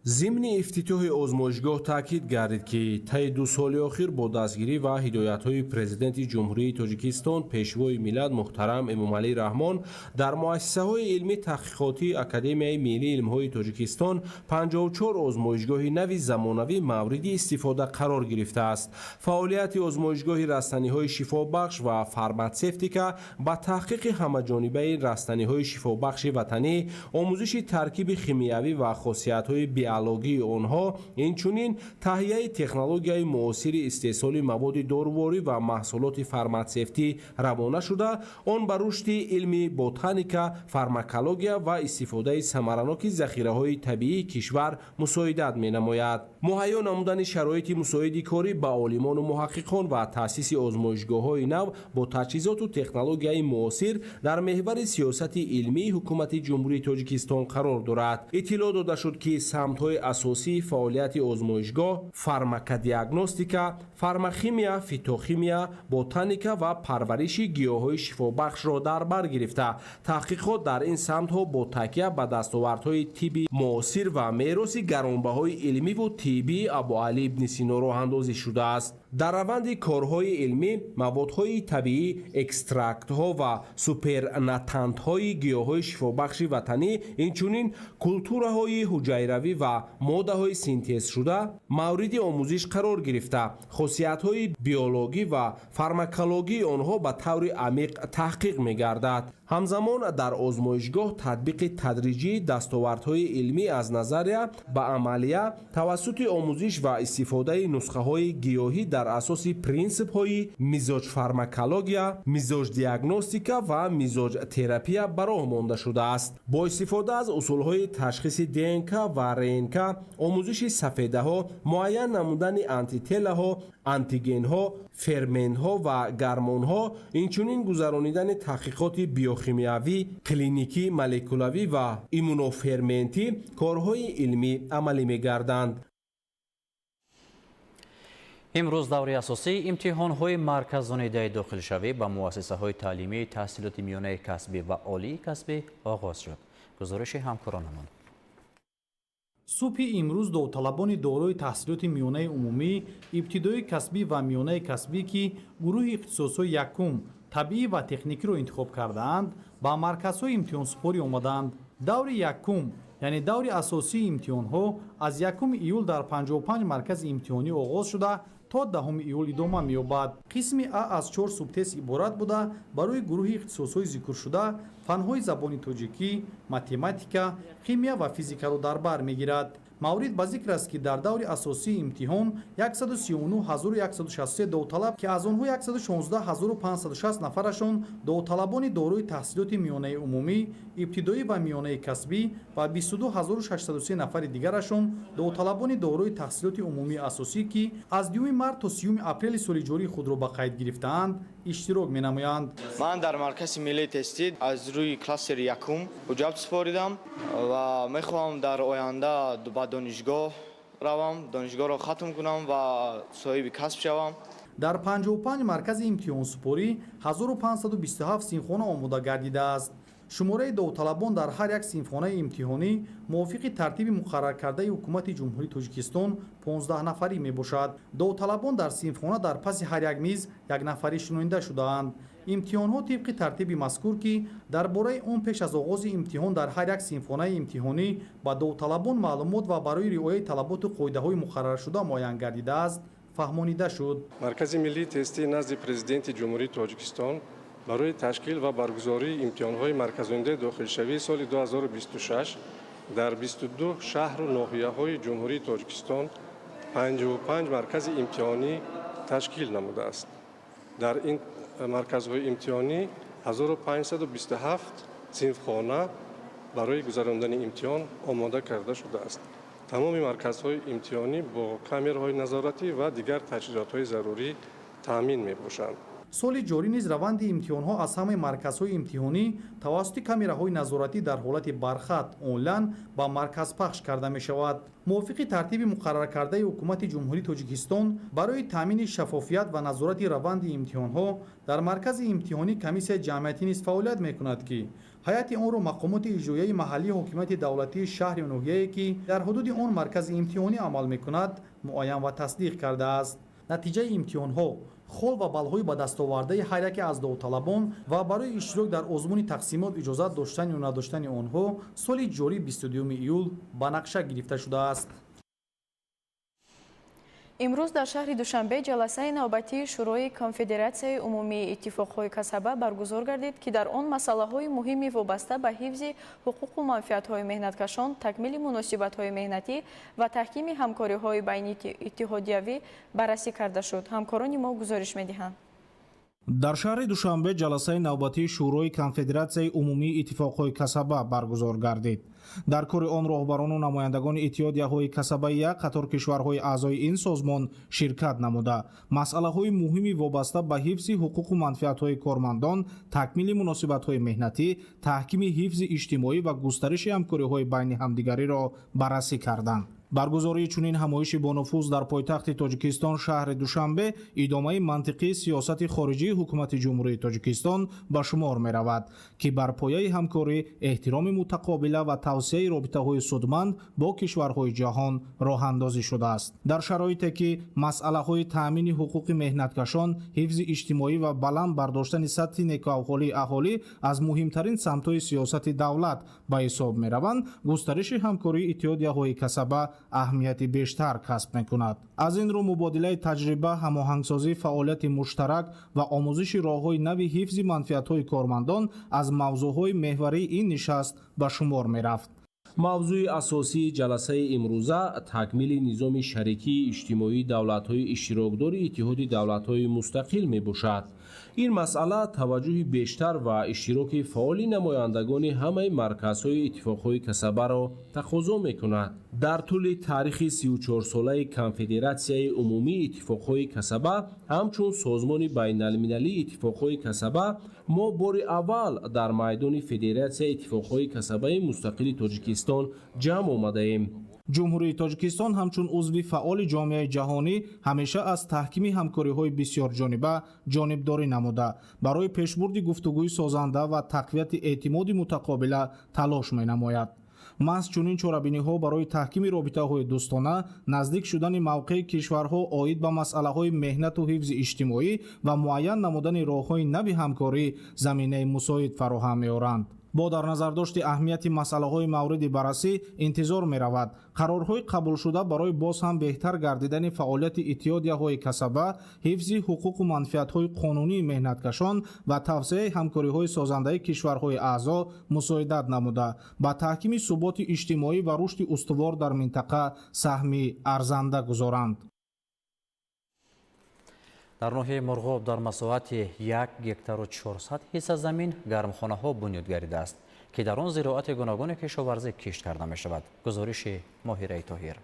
Зимни ифтитоҳи озмоишгоҳ таъкид гардид, ки таи 2 соли охир бо дастгирӣ ва ҳидоятҳои Президенти Ҷумҳурии Тоҷикистон, Пешвои миллат муҳтарам Эмомалӣ Раҳмон дар муассисаҳои илмӣ таҳқиқотии Академияи миллии илмҳои Тоҷикистон 54 озмоишгоҳи нави замонавӣ мавриди истифода қарор гирифтааст. Фаъолияти озмоишгоҳи растаниҳои шифобахш ва фарматсевтика ба таҳқиқи ҳамаҷонибаи растаниҳои шифобахши ватанӣ, омӯзиши таркиби химиявӣ ва хосиятҳои биологии онҳо, инчунин таҳияи технологияи муосири истеҳсоли маводи доруворӣ ва маҳсулоти фарматсевтӣ равона шуда, он ба рушди илми ботаника, фармакология ва истифодаи самараноки захираҳои табиии кишвар мусоидат менамояд. Муҳайё намудани шароити мусоиди корӣ ба олимону муҳаққиқон ва таъсиси озмоишгоҳҳои нав бо таҷҳизоту технологияи муосир дар меҳвари сиёсати илмии Ҳукумати Ҷумҳурии Тоҷикистон қарор дорад. Иттилоъ дода шуд, ки самтҳои асосии фаъолияти озмоишгоҳ фармакодиагностика, фармахимия, фитохимия, ботаника ва парвариши гиёҳҳои шифобахшро дар бар гирифта, таҳқиқот дар ин самтҳо бо такя ба дастовардҳои тибби муосир ва мероси гаронбаҳои илмиву тиббии Абуалӣ ибни Сино роҳандозӣ шудааст. Дар раванди корҳои илмӣ маводҳои табиӣ, экстрактҳо ва супернатантҳои гиёҳҳои шифобахши ватанӣ, инчунин култураҳои ҳуҷайравӣ ва моддаҳои синтезшуда мавриди омӯзиш қарор гирифта, хосиятҳои биологӣ ва фармакологии онҳо ба таври амиқ таҳқиқ мегардад. Ҳамзамон дар озмоишгоҳ татбиқи тадриҷии дастовардҳои илмӣ аз назария ба амалия тавассути омӯзиш ва истифодаи нусхаҳои гиёҳӣ дар асоси принсипҳои мизоҷфармакология, мизоҷдиагностика ва мизоҷтерапия ба роҳ монда шудааст. Бо истифода аз усулҳои ташхиси ДНК ва РНК, омӯзиши сафедаҳо, муайян намудани антителаҳо, антигенҳо, ферментҳо ва гармонҳо, инчунин гузаронидани таҳқиқоти биохимиявӣ, клиникӣ, молекулавӣ ва иммуноферментӣ корҳои илмӣ амалӣ мегарданд. Имрӯз даври асосии имтиҳонҳои марказзонидаи дохилшавӣ ба муассисаҳои таълимии таҳсилоти миёнаи касбӣ ва олии касбӣ оғоз шуд. Гузориши ҳамкоронамон. Субҳи имрӯз довталабони дорои таҳсилоти миёнаи умумӣ, ибтидои касбӣ ва миёнаи касбӣ, ки гурӯҳи ихтисосҳои якум табиӣ ва техникиро интихоб кардаанд, ба марказҳои имтиҳонсупорӣ омаданд. Даври якум, яъне даври асосии имтиҳонҳо аз 1 июл дар 55 маркази имтиҳонӣ оғоз шуда то 10 июл идома меёбад. Қисми А аз 4 субтест иборат буда, барои гурӯҳи ихтисосҳои зикршуда фанҳои забони тоҷикӣ, математика, химия ва физикаро дар бар мегирад. Маврид ба зикр аст, ки дар даври асосии имтиҳон 139163 довталаб, ки аз онҳо 116560 нафарашон довталабони дорои таҳсилоти миёнаи умумӣ, ибтидоӣ ва миёнаи касбӣ ва 22603 нафари дигарашон довталабони дорои таҳсилоти умумии асосӣ, ки аз 2 март то 30 апрели соли ҷорӣ худро ба қайд гирифтаанд, иштирок менамоянд. Ман дар маркази миллии тестӣ аз рӯи кластери якум ҳуҷҷат супоридам ва мехоҳам дар оянда ба донишгоҳ равам, донишгоҳро хатм кунам ва соҳиби касб шавам. Дар 55 маркази имтиҳонсупорӣ 1527 синфхона омода гардидааст. Шумораи довталабон дар ҳар як синфхонаи имтиҳонӣ мувофиқи тартиби муқарраркардаи Ҳукумати Ҷумҳурии Тоҷикистон 15 нафарӣ мебошад. Довталабон дар синфхона дар паси ҳар як миз як нафарӣ шунонида шудаанд. Имтиҳонҳо тибқи тартиби мазкур, ки дар бораи он пеш аз оғози имтиҳон дар ҳар як синфхонаи имтиҳонӣ ба довталабон маълумот ва барои риояи талаботу қоидаҳои муқарраршуда муайян гардидааст, фаҳмонида шуд. Маркази миллии тестӣ назди Президенти Ҷумҳурии Тоҷикистон барои ташкил ва баргузории имтиҳонҳои марказонидаи дохилшавии соли 2026 дар 22 шаҳру ноҳияҳои Ҷумҳурии Тоҷикистон 55 маркази имтиҳонӣ ташкил намудааст. Дар ин марказҳои имтиҳонӣ 1527 синфхона барои гузарондани имтиҳон омода карда шудааст. Тамоми марказҳои имтиҳонӣ бо камераҳои назоратӣ ва дигар таҷҳизотҳои зарурӣ таъмин мебошанд. Соли ҷорӣ низ раванди имтиҳонҳо аз ҳамаи марказҳои имтиҳонӣ тавассути камераҳои назоратӣ дар ҳолати бархат онлайн ба марказ пахш карда мешавад. Мувофиқи тартиби муқарраркардаи Ҳукумати Ҷумҳурии Тоҷикистон барои таъмини шаффофият ва назорати раванди имтиҳонҳо дар маркази имтиҳонӣ комиссияи ҷамъиятӣ низ фаъолият мекунад, ки ҳайати онро мақомоти иҷроияи маҳаллии ҳокимияти давлатии шаҳрю ноҳияе, ки дар ҳудуди он маркази имтиҳонӣ амал мекунад, муайян ва тасдиқ кардааст. Натиҷаи имтиҳонҳо, хол ва баллҳои ба дастовардаи ҳар яке аз довталабон ва барои иштирок дар озмуни тақсимот иҷозат доштан ё надоштани онҳо соли ҷорӣ 22 июл ба нақша гирифта шудааст. Имрӯз дар шаҳри Душанбе ҷаласаи навбатии Шӯрои Конфедератсияи умумии иттифоқҳои касаба баргузор гардид, ки дар он масъалаҳои муҳими вобаста ба ҳифзи ҳуқуқу манфиатҳои меҳнаткашон, такмили муносибатҳои меҳнатӣ ва таҳкими ҳамкориҳои байнииттиҳодиявӣ баррасӣ карда шуд. Ҳамкорони мо гузориш медиҳанд. Дар шаҳри Душанбе ҷаласаи навбатии Шӯрои Конфедератсияи умумии иттифоқҳои касаба баргузор гардид. Дар кори он роҳбарону намояндагони иттиҳодияҳои касабаи як қатор кишварҳои аъзои ин созмон ширкат намуда, масъалаҳои муҳими вобаста ба ҳифзи ҳуқуқу манфиатҳои кормандон, такмили муносибатҳои меҳнатӣ, таҳкими ҳифзи иҷтимоӣ ва густариши ҳамкориҳои байни ҳамдигариро баррасӣ карданд. Баргузории чунин ҳамоиши бонуфуз дар пойтахти Тоҷикистон, шаҳри Душанбе, идомаи мантиқии сиёсати хориҷии Ҳукумати Ҷумҳурии Тоҷикистон ба шумор меравад, ки бар пояи ҳамкорӣ, эҳтироми мутақобила ва тавсеаи робитаҳои судманд бо кишварҳои ҷаҳон роҳандозӣ шудааст. Дар шароите ки масъалаҳои таъмини ҳуқуқи меҳнаткашон, ҳифзи иҷтимоӣ ва баланд бардоштани сатҳи некуаҳволии аҳолӣ аз муҳимтарин самтҳои сиёсати давлат ба ҳисоб мераванд, густариши ҳамкории иттиҳодияҳои касаба аҳамияти бештар касб мекунад. Аз ин рӯ мубодилаи таҷриба, ҳамоҳангсозии фаъолияти муштарак ва омӯзиши роҳҳои нави ҳифзи манфиатҳои кормандон аз мавзӯъҳои меҳварии ин нишаст ба шумор мерафт. Мавзӯи асосии ҷаласаи имрӯза такмили низоми шарикии иҷтимоии давлатҳои иштирокдори Иттиҳоди давлатҳои мустақил мебошад. Ин масъала таваҷҷӯҳи бештар ва иштироки фаъоли намояндагони ҳамаи марказҳои иттифоқҳои касабаро тақозо мекунад. Дар тӯли таърихи 34-солаи Конфедератсияи умумии иттифоқҳои касаба ҳамчун созмони байналмилалии иттифоқҳои касаба мо бори аввал дар майдони Федератсияи иттифоқҳои касабаи мустақили Тоҷикистон ҷамъ омадаем. Ҷумҳурии Тоҷикистон ҳамчун узви фаъоли ҷомеаи ҷаҳонӣ ҳамеша аз таҳкими ҳамкориҳои бисёрҷониба ҷонибдорӣ намуда, барои пешбурди гуфтугӯи созанда ва тақвияти эътимоди мутақобила талош менамояд. Маҳз чунин чорабиниҳо барои таҳкими робитаҳои дӯстона, наздик шудани мавқеи кишварҳо оид ба масъалаҳои меҳнату ҳифзи иҷтимоӣ ва муайян намудани роҳҳои нави ҳамкорӣ заминаи мусоид фароҳам меоранд. Бо дар назардошти аҳамияти масъалаҳои мавриди баррасӣ интизор меравад, қарорҳои қабулшуда барои боз ҳам беҳтар гардидани фаъолияти иттиҳодияҳои касаба, ҳифзи ҳуқуқу манфиатҳои қонунии меҳнаткашон ва тавсеаи ҳамкориҳои созандаи кишварҳои аъзо мусоидат намуда, ба таҳкими суботи иҷтимоӣ ва рушди устувор дар минтақа саҳми арзанда гузоранд. Дар ноҳияи Мурғоб дар масоҳати 1 гектару 400 ҳисса замин гармхонаҳо бунёд гардидааст, ки дар он зироати гуногуни кишоварзӣ кишт карда мешавад. Гузориши Моҳираи Тоҳир.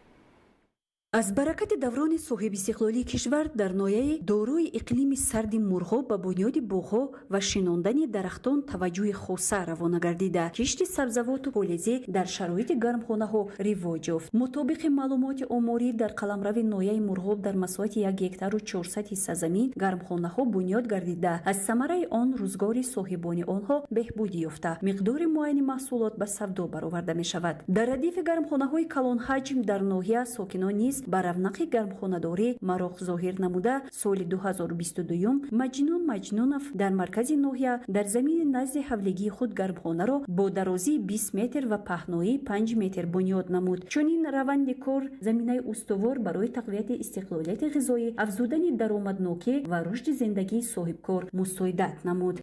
Аз баракати даврони соҳибистиқлолии кишвар дар ноҳияи дорои иқлими сарди Мурғоб ба бунёди боғҳо ва шинондани дарахтон таваҷҷӯҳи хоса равона гардида, кишти сабзавоту полезӣ дар шароити гармхонаҳо ривоҷ ёфт. Мутобиқи маълумоти оморӣ, дар қаламрави ноҳияи Мурғоб дар масоҳати 1 гектару 400 ҳисса замин гармхонаҳо бунёд гардида, аз самараи он рӯзгори соҳибони онҳо беҳбудӣ ёфта, миқдори муайяни маҳсулот ба савдо бароварда мешавад. Дар радифи гармхонаҳои калонҳаҷм дар ноҳия сокинон низ ба равнақи гармхонадорӣ мароқ зоҳир намуда, соли 2022 Маҷнун Маҷнунов дар маркази ноҳия дар замини назди ҳавлигии худ гармхонаро бо дарозии 20 метр ва паҳноии 5 метр бунёд намуд. Чунин раванди кор заминаи устувор барои тақвияти истиқлолияти ғизоӣ, афзудани даромаднокӣ ва рушди зиндагии соҳибкор мусоидат намуд.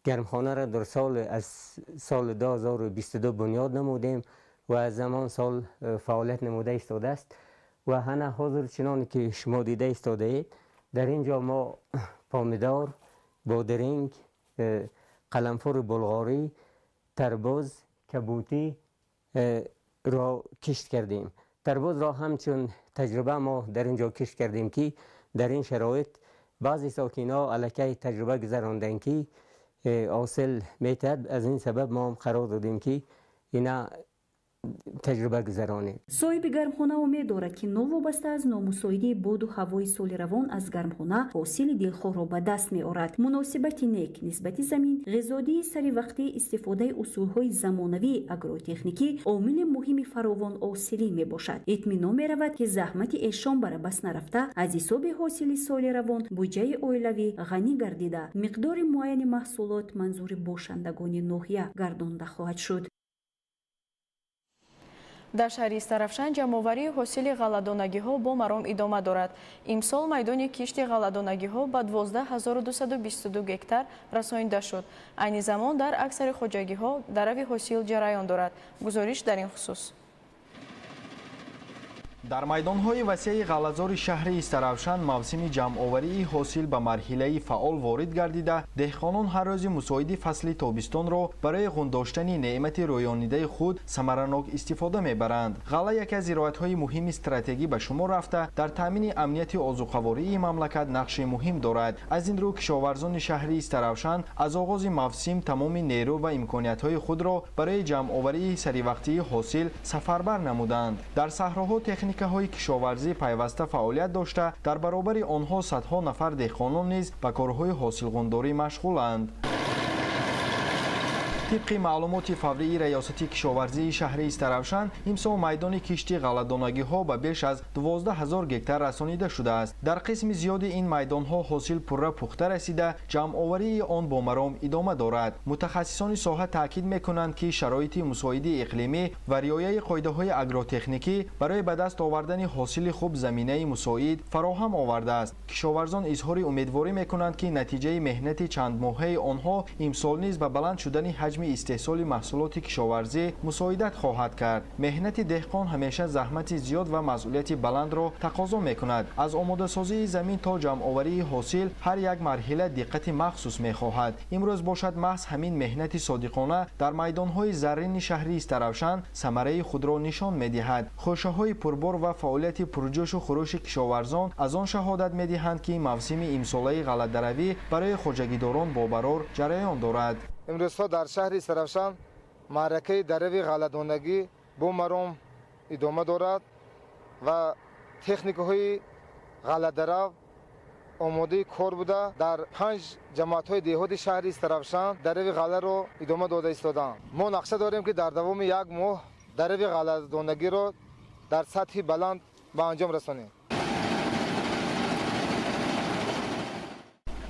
Гармхонаро дар аз соли 2022 бунёд намудем ва аз замон сол фаъолият намуда истодааст. Ва ҳана ҳозир, чуноне ки шумо дида истодаед, дар ин ҷо мо помидор, бодиринг, қаламфури булғорӣ, тарбуз, кабутӣ ро кишт кардем. Тарбузро ҳамчун таҷриба мо дар ин ҷо кишт кардем, ки дар ин шароит Баъзе сокинҳо аллакай таҷриба гузаронданд, ки ҳосил метиҳад. Аз ин сабаб мо ҳам қарор додем, ки ина таҷриба гузаронем. Соҳиби гармхона умед дорад, ки новобаста аз номусоидии боду ҳавои соли равон аз гармхона ҳосили дилхоҳро ба даст меорад. Муносибати нек нисбати замин, ғизодиҳии саривақтӣ, истифодаи усулҳои замонавии агротехникӣ омили муҳими фаровонҳосилӣ мебошад. Итминон меравад, ки заҳмати эшон барабас нарафта, аз ҳисоби ҳосили соли равон буҷаи оилавӣ ғанӣ гардида, миқдори муайяни маҳсулот манзури бошандагони ноҳия гардонда хоҳад шуд. Дар шаҳри Истаравшан ҷамъоварии ҳосили ғалладонагиҳо бо маром идома дорад. Имсол майдони кишти ғалладонагиҳо ба 12222 гектар расонида шуд. Айни замон дар аксари хоҷагиҳо дарави ҳосил ҷараён дорад. Гузориш дар ин хусус. Дар майдонҳои васеи ғаллазори шаҳри Истаравшан мавсими ҷамъоварии ҳосил ба марҳилаи фаъол ворид гардида, деҳқонон ҳар рӯзи мусоиди фасли тобистонро барои ғундоштани неъмати рӯёнидаи худ самаранок истифода мебаранд. Ғалла яке аз зироатҳои муҳими стратегӣ ба шумор рафта, дар таъмини амнияти озуқавории мамлакат нақши муҳим дорад. Аз ин рӯ кишоварзони шаҳри Истаравшан аз оғози мавсим тамоми нерӯ ва имкониятҳои худро барои ҷамъоварии саривақтии ҳосил сафарбар намуданд. Дар саҳроҳо техникаҳои кишоварзӣ пайваста фаъолият дошта, дар баробари онҳо садҳо нафар деҳқонон низ ба корҳои ҳосилғундорӣ машғуланд. Тибқи маълумоти фаврии раёсати кишоварзии шаҳри Истаравшан, имсол майдони кишти ғалладонагиҳо ба беш аз 12 000 гектар расонида шудааст. Дар қисми зиёди ин майдонҳо ҳосил пурра пухта расида, ҷамъоварии он бо маром идома дорад. Мутахассисони соҳа таъкид мекунанд, ки шароити мусоиди иқлимӣ ва риояи қоидаҳои агротехникӣ барои ба даст овардани ҳосили хуб заминаи мусоид фароҳам овардааст. Кишоварзон изҳори умедворӣ мекунанд, ки натиҷаи меҳнати чандмоҳаи онҳо имсол низ ба баланд шудани ҳаҷми истеҳсоли маҳсулоти кишоварзӣ мусоидат хоҳад кард. Меҳнати деҳқон ҳамеша заҳмати зиёд ва масъулияти баландро тақозо мекунад. Аз омодасозии замин то ҷамъоварии ҳосил ҳар як марҳила диққати махсус мехоҳад. Имрӯз бошад маҳз ҳамин меҳнати содиқона дар майдонҳои заррини шаҳри Истаравшан самараи худро нишон медиҳад. Хӯшаҳои пурбор ва фаъолияти пурҷӯшу хурӯши кишоварзон аз он шаҳодат медиҳанд, ки мавсими имсолаи ғалладаравӣ барои хоҷагидорон бобарор ҷараён дорад. Имрӯзҳо дар шаҳри Истаравшан маъракаи дарави ғалладонагӣ бо маром идома дорад ва техникаҳои ғалладарав омодаи кор буда, дар 5 ҷамоатҳои деҳоти шаҳри Истаравшан дарави ғалларо идома дода истодаанд. Мо нақша дорем, ки дар давоми як моҳ дарави ғалладонагиро дар сатҳи баланд ба анҷом расонем.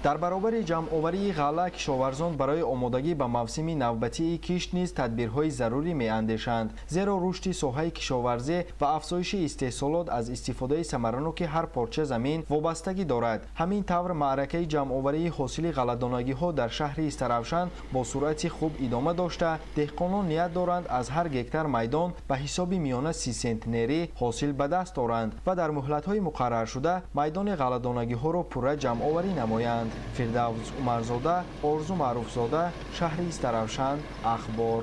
Дар баробари ҷамъоварии ғалла кишоварзон барои омодагӣ ба мавсими навбатии кишт низ тадбирҳои зарурӣ меандешанд. Зеро рушди соҳаи кишоварзӣ ва афзоиши истеҳсолот аз истифодаи самараноки ҳар порча замин вобастагӣ дорад. Ҳамин тавр маъракаи ҷамъоварии ҳосили ғалладонагиҳо дар шаҳри Истаравшан бо суръати хуб идома дошта, деҳқонон ният доранд аз ҳар гектар майдон ба ҳисоби миёна 30 сентнерӣ ҳосил ба даст оранд ва дар муҳлатҳои муқарраршуда майдони ғалладонагиҳоро пурра ҷамъоварӣ намоянд. Фирдавс Умарзода, Орзу Маъруфзода, шаҳри Истаравшан, Ахбор.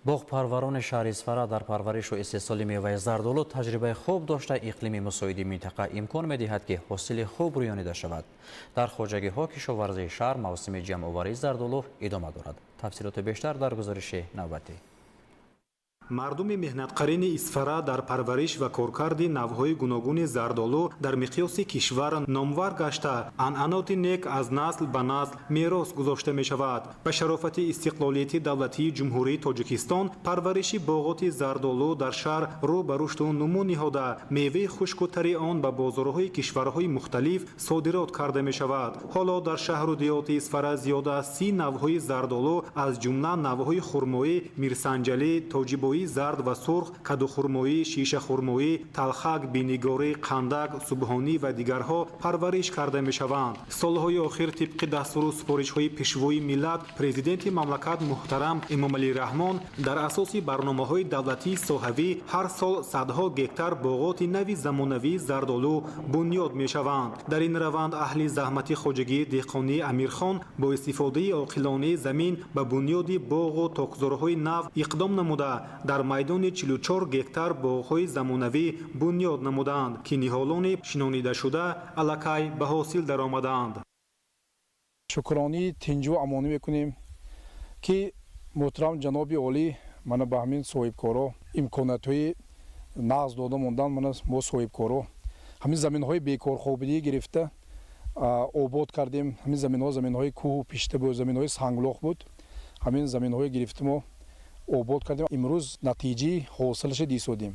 Боғпарварони шаҳри Исфара дар парваришу истеҳсоли меваи зардолу таҷрибаи хуб дошта, иқлими мусоиди минтақа имкон медиҳад, ки ҳосили хуб рӯёнида шавад. Дар хоҷагиҳо кишоварзии шаҳр мавсими ҷамъоварии зардолу идома дорад. Тафсилоти бештар дар гузориши навбатӣ. Мардуми меҳнатқарини Исфара дар парвариш ва коркарди навъҳои гуногуни зардолу дар миқёси кишвар номвар гашта, анъаноти нек аз насл ба насл мерос гузошта мешавад. Ба шарофати истиқлолияти давлатии Ҷумҳурии Тоҷикистон парвариши боғоти зардолу дар шаҳр рӯ ба рушду нумӯ ниҳода, меваи хушку тари он ба бозорҳои кишварҳои мухталиф содирот карда мешавад. Ҳоло дар шаҳру деҳоти Исфара зиёда аз 30 навъҳои зардолу, аз ҷумла навъҳои хурмоӣ, мирсанҷалӣ, тоҷибоӣ, зард ва сурх, кадухурмоӣ, шишахурмоӣ, талхак, бинигорӣ, қандак, субҳонӣ ва дигарҳо парвариш карда мешаванд. Солҳои охир тибқи дастуру супоришҳои пешвои миллат, президенти мамлакат муҳтарам Эмомалӣ Раҳмон дар асоси барномаҳои давлатии соҳавӣ ҳар сол садҳо гектар боғоти нави замонавии зардолу бунёд мешаванд. Дар ин раванд аҳли заҳмати хоҷагии деҳқонии Амирхон бо истифодаи оқилонаи замин ба бунёди боғу токзорҳои нав иқдом намуда, дар майдони 44 гектар боғҳои замонавӣ бунёд намудаанд, ки ниҳолони шинонидашуда аллакай ба ҳосил даромадаанд. Шукронии тинҷу амонӣ мекунем, ки муҳтарам ҷаноби олӣ мана ба ҳамин соҳибкоро имкониятҳои нағз дода мондан. Мана мо соҳибкоро ҳамин заминҳои бекорхобидӣ гирифта обод кардем. Ҳамин заминҳо заминҳои кӯҳу пишта буд, заминҳои санглох буд. Ҳамин заминҳое гирифта мо обод кардем. Имрӯз натиҷаи ҳосилаша дисодем.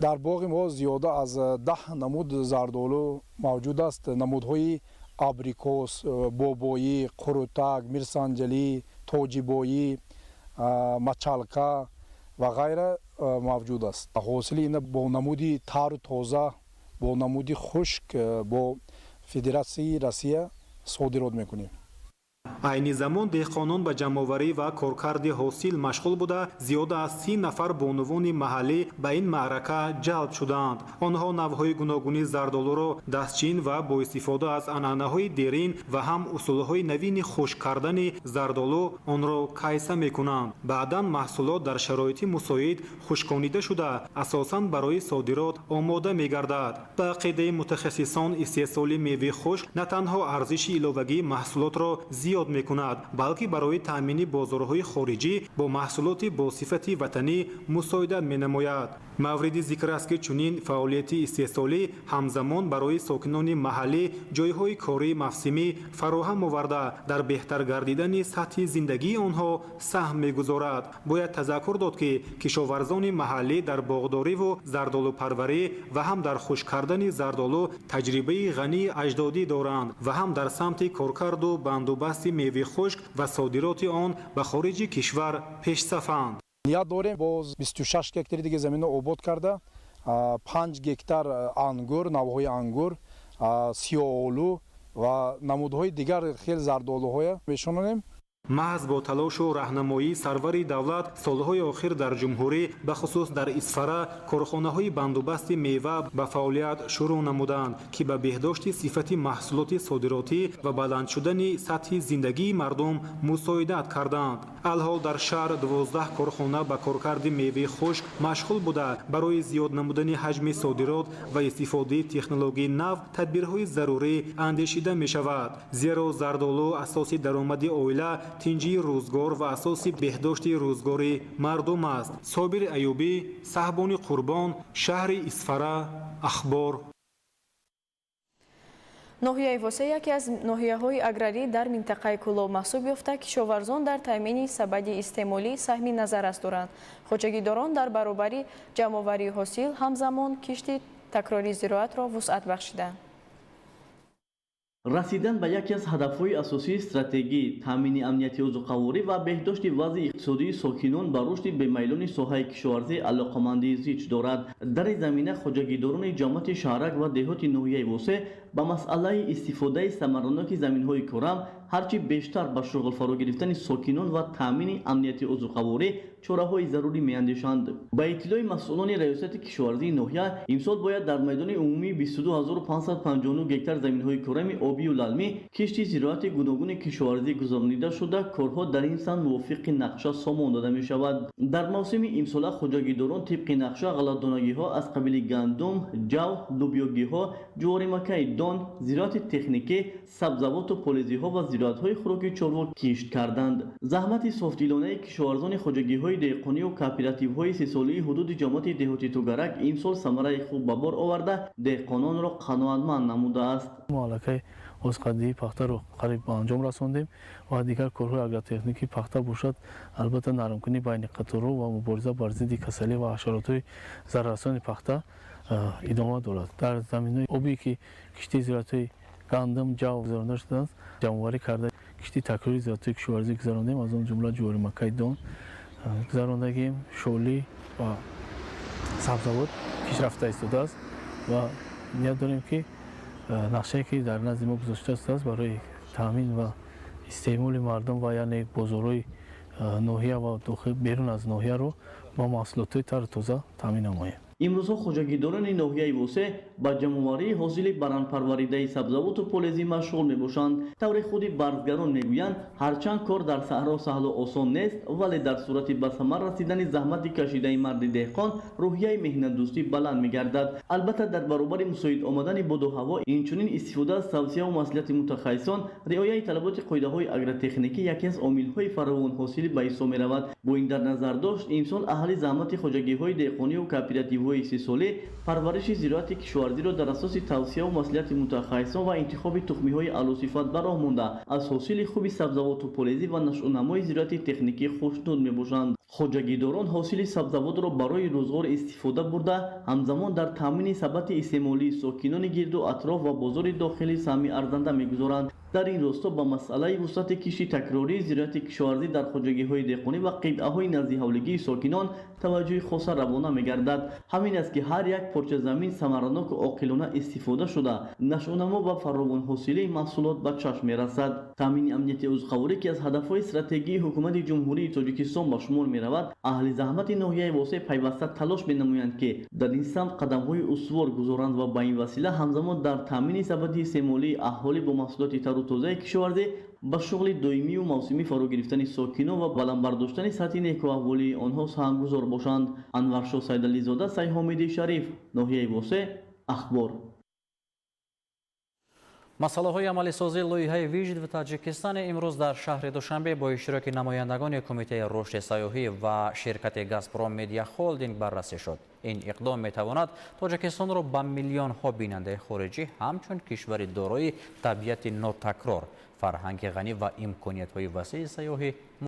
Дар боғи мо зиёда аз 10 намуд зардолу мавҷуд аст. Намудҳои абрикос, бобоӣ, қурутак, мирсанҷалӣ, тоҷибоӣ, мачалка ва ғайра мавҷуд аст. Ҳосили ина бо намуди тару тоза, бо намуди хушк бо Федератсияи Россия содирот мекунем. Айни замон деҳқонон ба ҷамъоварӣ ва коркарди ҳосил машғул буда, зиёда аз 30 нафар бонувони маҳаллӣ ба ин маърака ҷалб шудаанд. Онҳо навъҳои гуногуни зардолуро дастчин ва бо истифода аз анъанаҳои дерин ва ҳам усулҳои навини хушк кардани зардолу онро кайса мекунанд. Баъдан маҳсулот дар шароити мусоид хушконида шуда, асосан барои содирот омода мегардад. Ба ақидаи мутахассисон, истеҳсоли меваи хушк на танҳо арзиши иловагии маҳсулотро зиёд мекунад, балки барои таъмини бозорҳои хориҷӣ бо маҳсулоти бо сифати ватанӣ мусоидат менамояд. Мавриди зикр аст, ки чунин фаъолияти истеҳсолӣ ҳамзамон барои сокинони маҳаллӣ ҷойҳои кории мавсимӣ фароҳам оварда, дар беҳтар гардидани сатҳи зиндагии онҳо саҳм мегузорад. Бояд тазаккур дод, ки кишоварзони маҳаллӣ дар боғдориву зардолупарварӣ ва ҳам дар хушк кардани зардолу таҷрибаи ғании аҷдодӣ доранд ва ҳам дар самти коркарду бандубасти меваи хушк ва содироти он ба хориҷи кишвар пешсафанд. Ният дорем боз 26 гектари дига заминро обод карда, 5 гектар ангур, навъҳои ангур, сиёолу ва намудҳои дигар хел зардолуҳоя мешононем. Маҳз бо талошу раҳнамоии сарвари давлат солҳои охир дар ҷумҳурӣ, бахусус дар Исфара, корхонаҳои бандубасти мева ба фаъолият шурӯъ намуданд, ки ба беҳдошти сифати маҳсулоти содиротӣ ва баланд шудани сатҳи зиндагии мардум мусоидат карданд. Алҳол дар шаҳр 12 корхона ба коркарди меваи хушк машғул буда, барои зиёд намудани ҳаҷми содирот ва истифодаи технологияи нав тадбирҳои зарурӣ андешида мешавад. Зеро зардолу асоси даромади оила, тинҷии рӯзгор ва асоси беҳдошти рӯзгори мардум аст. Собири Аюбӣ, Саҳбони Қурбон, шаҳри Исфара, Ахбор. Ноҳияи Восе яке аз ноҳияҳои аграрӣ дар минтақаи Кӯлоб маҳсуб ёфта, кишоварзон дар таъмини сабади истеъмолӣ саҳми назаррас доранд. Хоҷагидорон дар баробари ҷамъоварии ҳосил ҳамзамон кишти такрории зироатро вусъат бахшиданд. Расидан ба яке аз ҳадафҳои асосии стратегӣ, таъмини амнияти озуқаворӣ ва беҳдошти вазъи иқтисодии сокинон ба рушди бемайлони соҳаи кишоварзӣ алоқамандии зич дорад. Дар ин замина хоҷагидорони ҷамоати шаҳрак ва деҳоти ноҳияи Восе ба масъалаи истифодаи самараноки заминҳои корам, ҳарчи бештар ба шуғл фаро гирифтани сокинон ва таъмини амнияти озуқаворӣ чораҳои зарурӣ меандешанд. Ба иттилои масъулони раёсати кишоварзии ноҳия, имсол бояд дар майдони умумии 22559 гектар заминҳои корами обию лалмӣ кишти зироати гуногуни кишоварзӣ гузаронида шуда, корҳо дар ин самт мувофиқи нақша сомон дода мешавад. Дар мавсими имсола хоҷагидорон тибқи нақша ғалладонагиҳо аз қабили гандум, ҷав, лӯбиёгиҳо, ҷуворимакаи дон, зироати техникӣ, сабзавоту полизиҳо ва зироатҳои хӯроки чорво кишт карданд. Заҳмати софдилонаи кишоварзони хоҷагиҳои деҳқонию кооперативҳои сесолии ҳудуди ҷамоати деҳоти Тугарак имсол самараи хуб ба бор оварда, деҳқононро қаноатманд намудааст. Мо аллакай озқадии пахтаро қариб ба анҷом расондем ва дигар корҳои агротехникӣ пахта бошад, албатта нармкунӣ байни қаторҳо ва мубориза бар зидди касалӣ ва ҳашаротҳои зараррасони пахта идома дорад. Дар заминҳои обие ки кишти зироатҳои гандум, ҷав гузаронда шудааст, ҷамъоварӣ карда кишти такрории зироатҳои кишоварзӣ гузарондем, аз он ҷумла ҷуворимакаи дон гузарондагим, шолӣ ва сабзавот кишт рафта истодааст ва ният дорем, ки нақшае ки дар назди мо гузошта шудааст барои таъмин ва истеъмоли мардум ва яъне бозорҳои ноҳия ва берун аз ноҳияро бо маҳсулотҳои тару тоза таъмин намоем. Имрӯзҳо хоҷагидорони ноҳияи Восеъ ба ҷамъоварии ҳосили баранпарваридаи сабзавоту полезӣ машғул мебошанд. Тавре худи барзгарон мегӯянд, ҳарчанд кор дар саҳро саҳлу осон нест, вале дар сурати ба самар расидани заҳмати кашидаи марди деҳқон рӯҳияи меҳнатдӯстӣ баланд мегардад. Албатта, дар баробари мусоид омадани боду ҳаво, инчунин истифода аз тавсияву маслиҳати мутахассисон, риояи талаботи қоидаҳои агротехникӣ яке аз омилҳои фаровонҳосилӣ ба ҳисоб меравад. Бо ин дар назар дошт, имсол аҳли заҳмати хоҷагиҳои деҳқониву кооперативҳои истеҳсолӣ парвариши зироати кишоварзиро дар асоси тавсияву маслиҳати мутахассисон ва интихоби тухмиҳои аълосифат ба роҳ монда, аз ҳосили хуби сабзавоту полезӣ ва нашъунамои зироати техникӣ хушнуд мебошанд. Хоҷагидорон ҳосили сабзавотро барои рӯзғор истифода бурда, ҳамзамон дар таъмини сабати истеъмолии сокинони гирду атроф ва бозори дохилӣ саҳми арзанда мегузоранд. Дар ин росто ба масъалаи вусъати кишти такрории зироати кишоварзӣ дар хоҷагиҳои деҳқонӣ ва қитъаҳои наздиҳавлигии сокинон таваҷҷӯҳи хоса равона мегардад. Ҳамин аст, ки ҳар як порчазамин самараноку оқилона истифода шуда, нашъунамо ва фаровонҳосилии маҳсулот ба чашм мерасад. Таъмини амнияти озуқаворӣ, ки аз ҳадафҳои стратегии Ҳукумати Ҷумҳурии Тоҷикистон ба шумор меравад, аҳли заҳмати ноҳияи Восеъ пайваста талош менамоянд, ки дар ин самт қадамҳои устувор гузоранд ва ба ин васила ҳамзамон дар таъмини сабати истеъмолии аҳолӣ бо маҳсулоти тару тозаи кишоварзӣ, ба шуғли доимию мавсимӣ фаро гирифтани сокинон ва баланд бардоштани сатҳи некуаҳволии онҳо саҳмгузор бошанд. Анваршоҳ Сайдализода, Сайҳомиди Шариф, ноҳияи Восеъ, Ахбор. Масъалаҳои амалисозии лоиҳаи «Вижит в Таджикистане» имрӯз дар шаҳри Душанбе бо иштироки намояндагони Кумитаи рушди сайёҳӣ ва ширкати «Газпром Медиа Холдинг» баррасӣ шуд. Ин иқдом метавонад Тоҷикистонро ба миллионҳо бинандаи хориҷӣ ҳамчун кишвари дорои табиати нотакрор, фарҳанги ғанӣ ва имкониятҳои васеи сайёҳӣ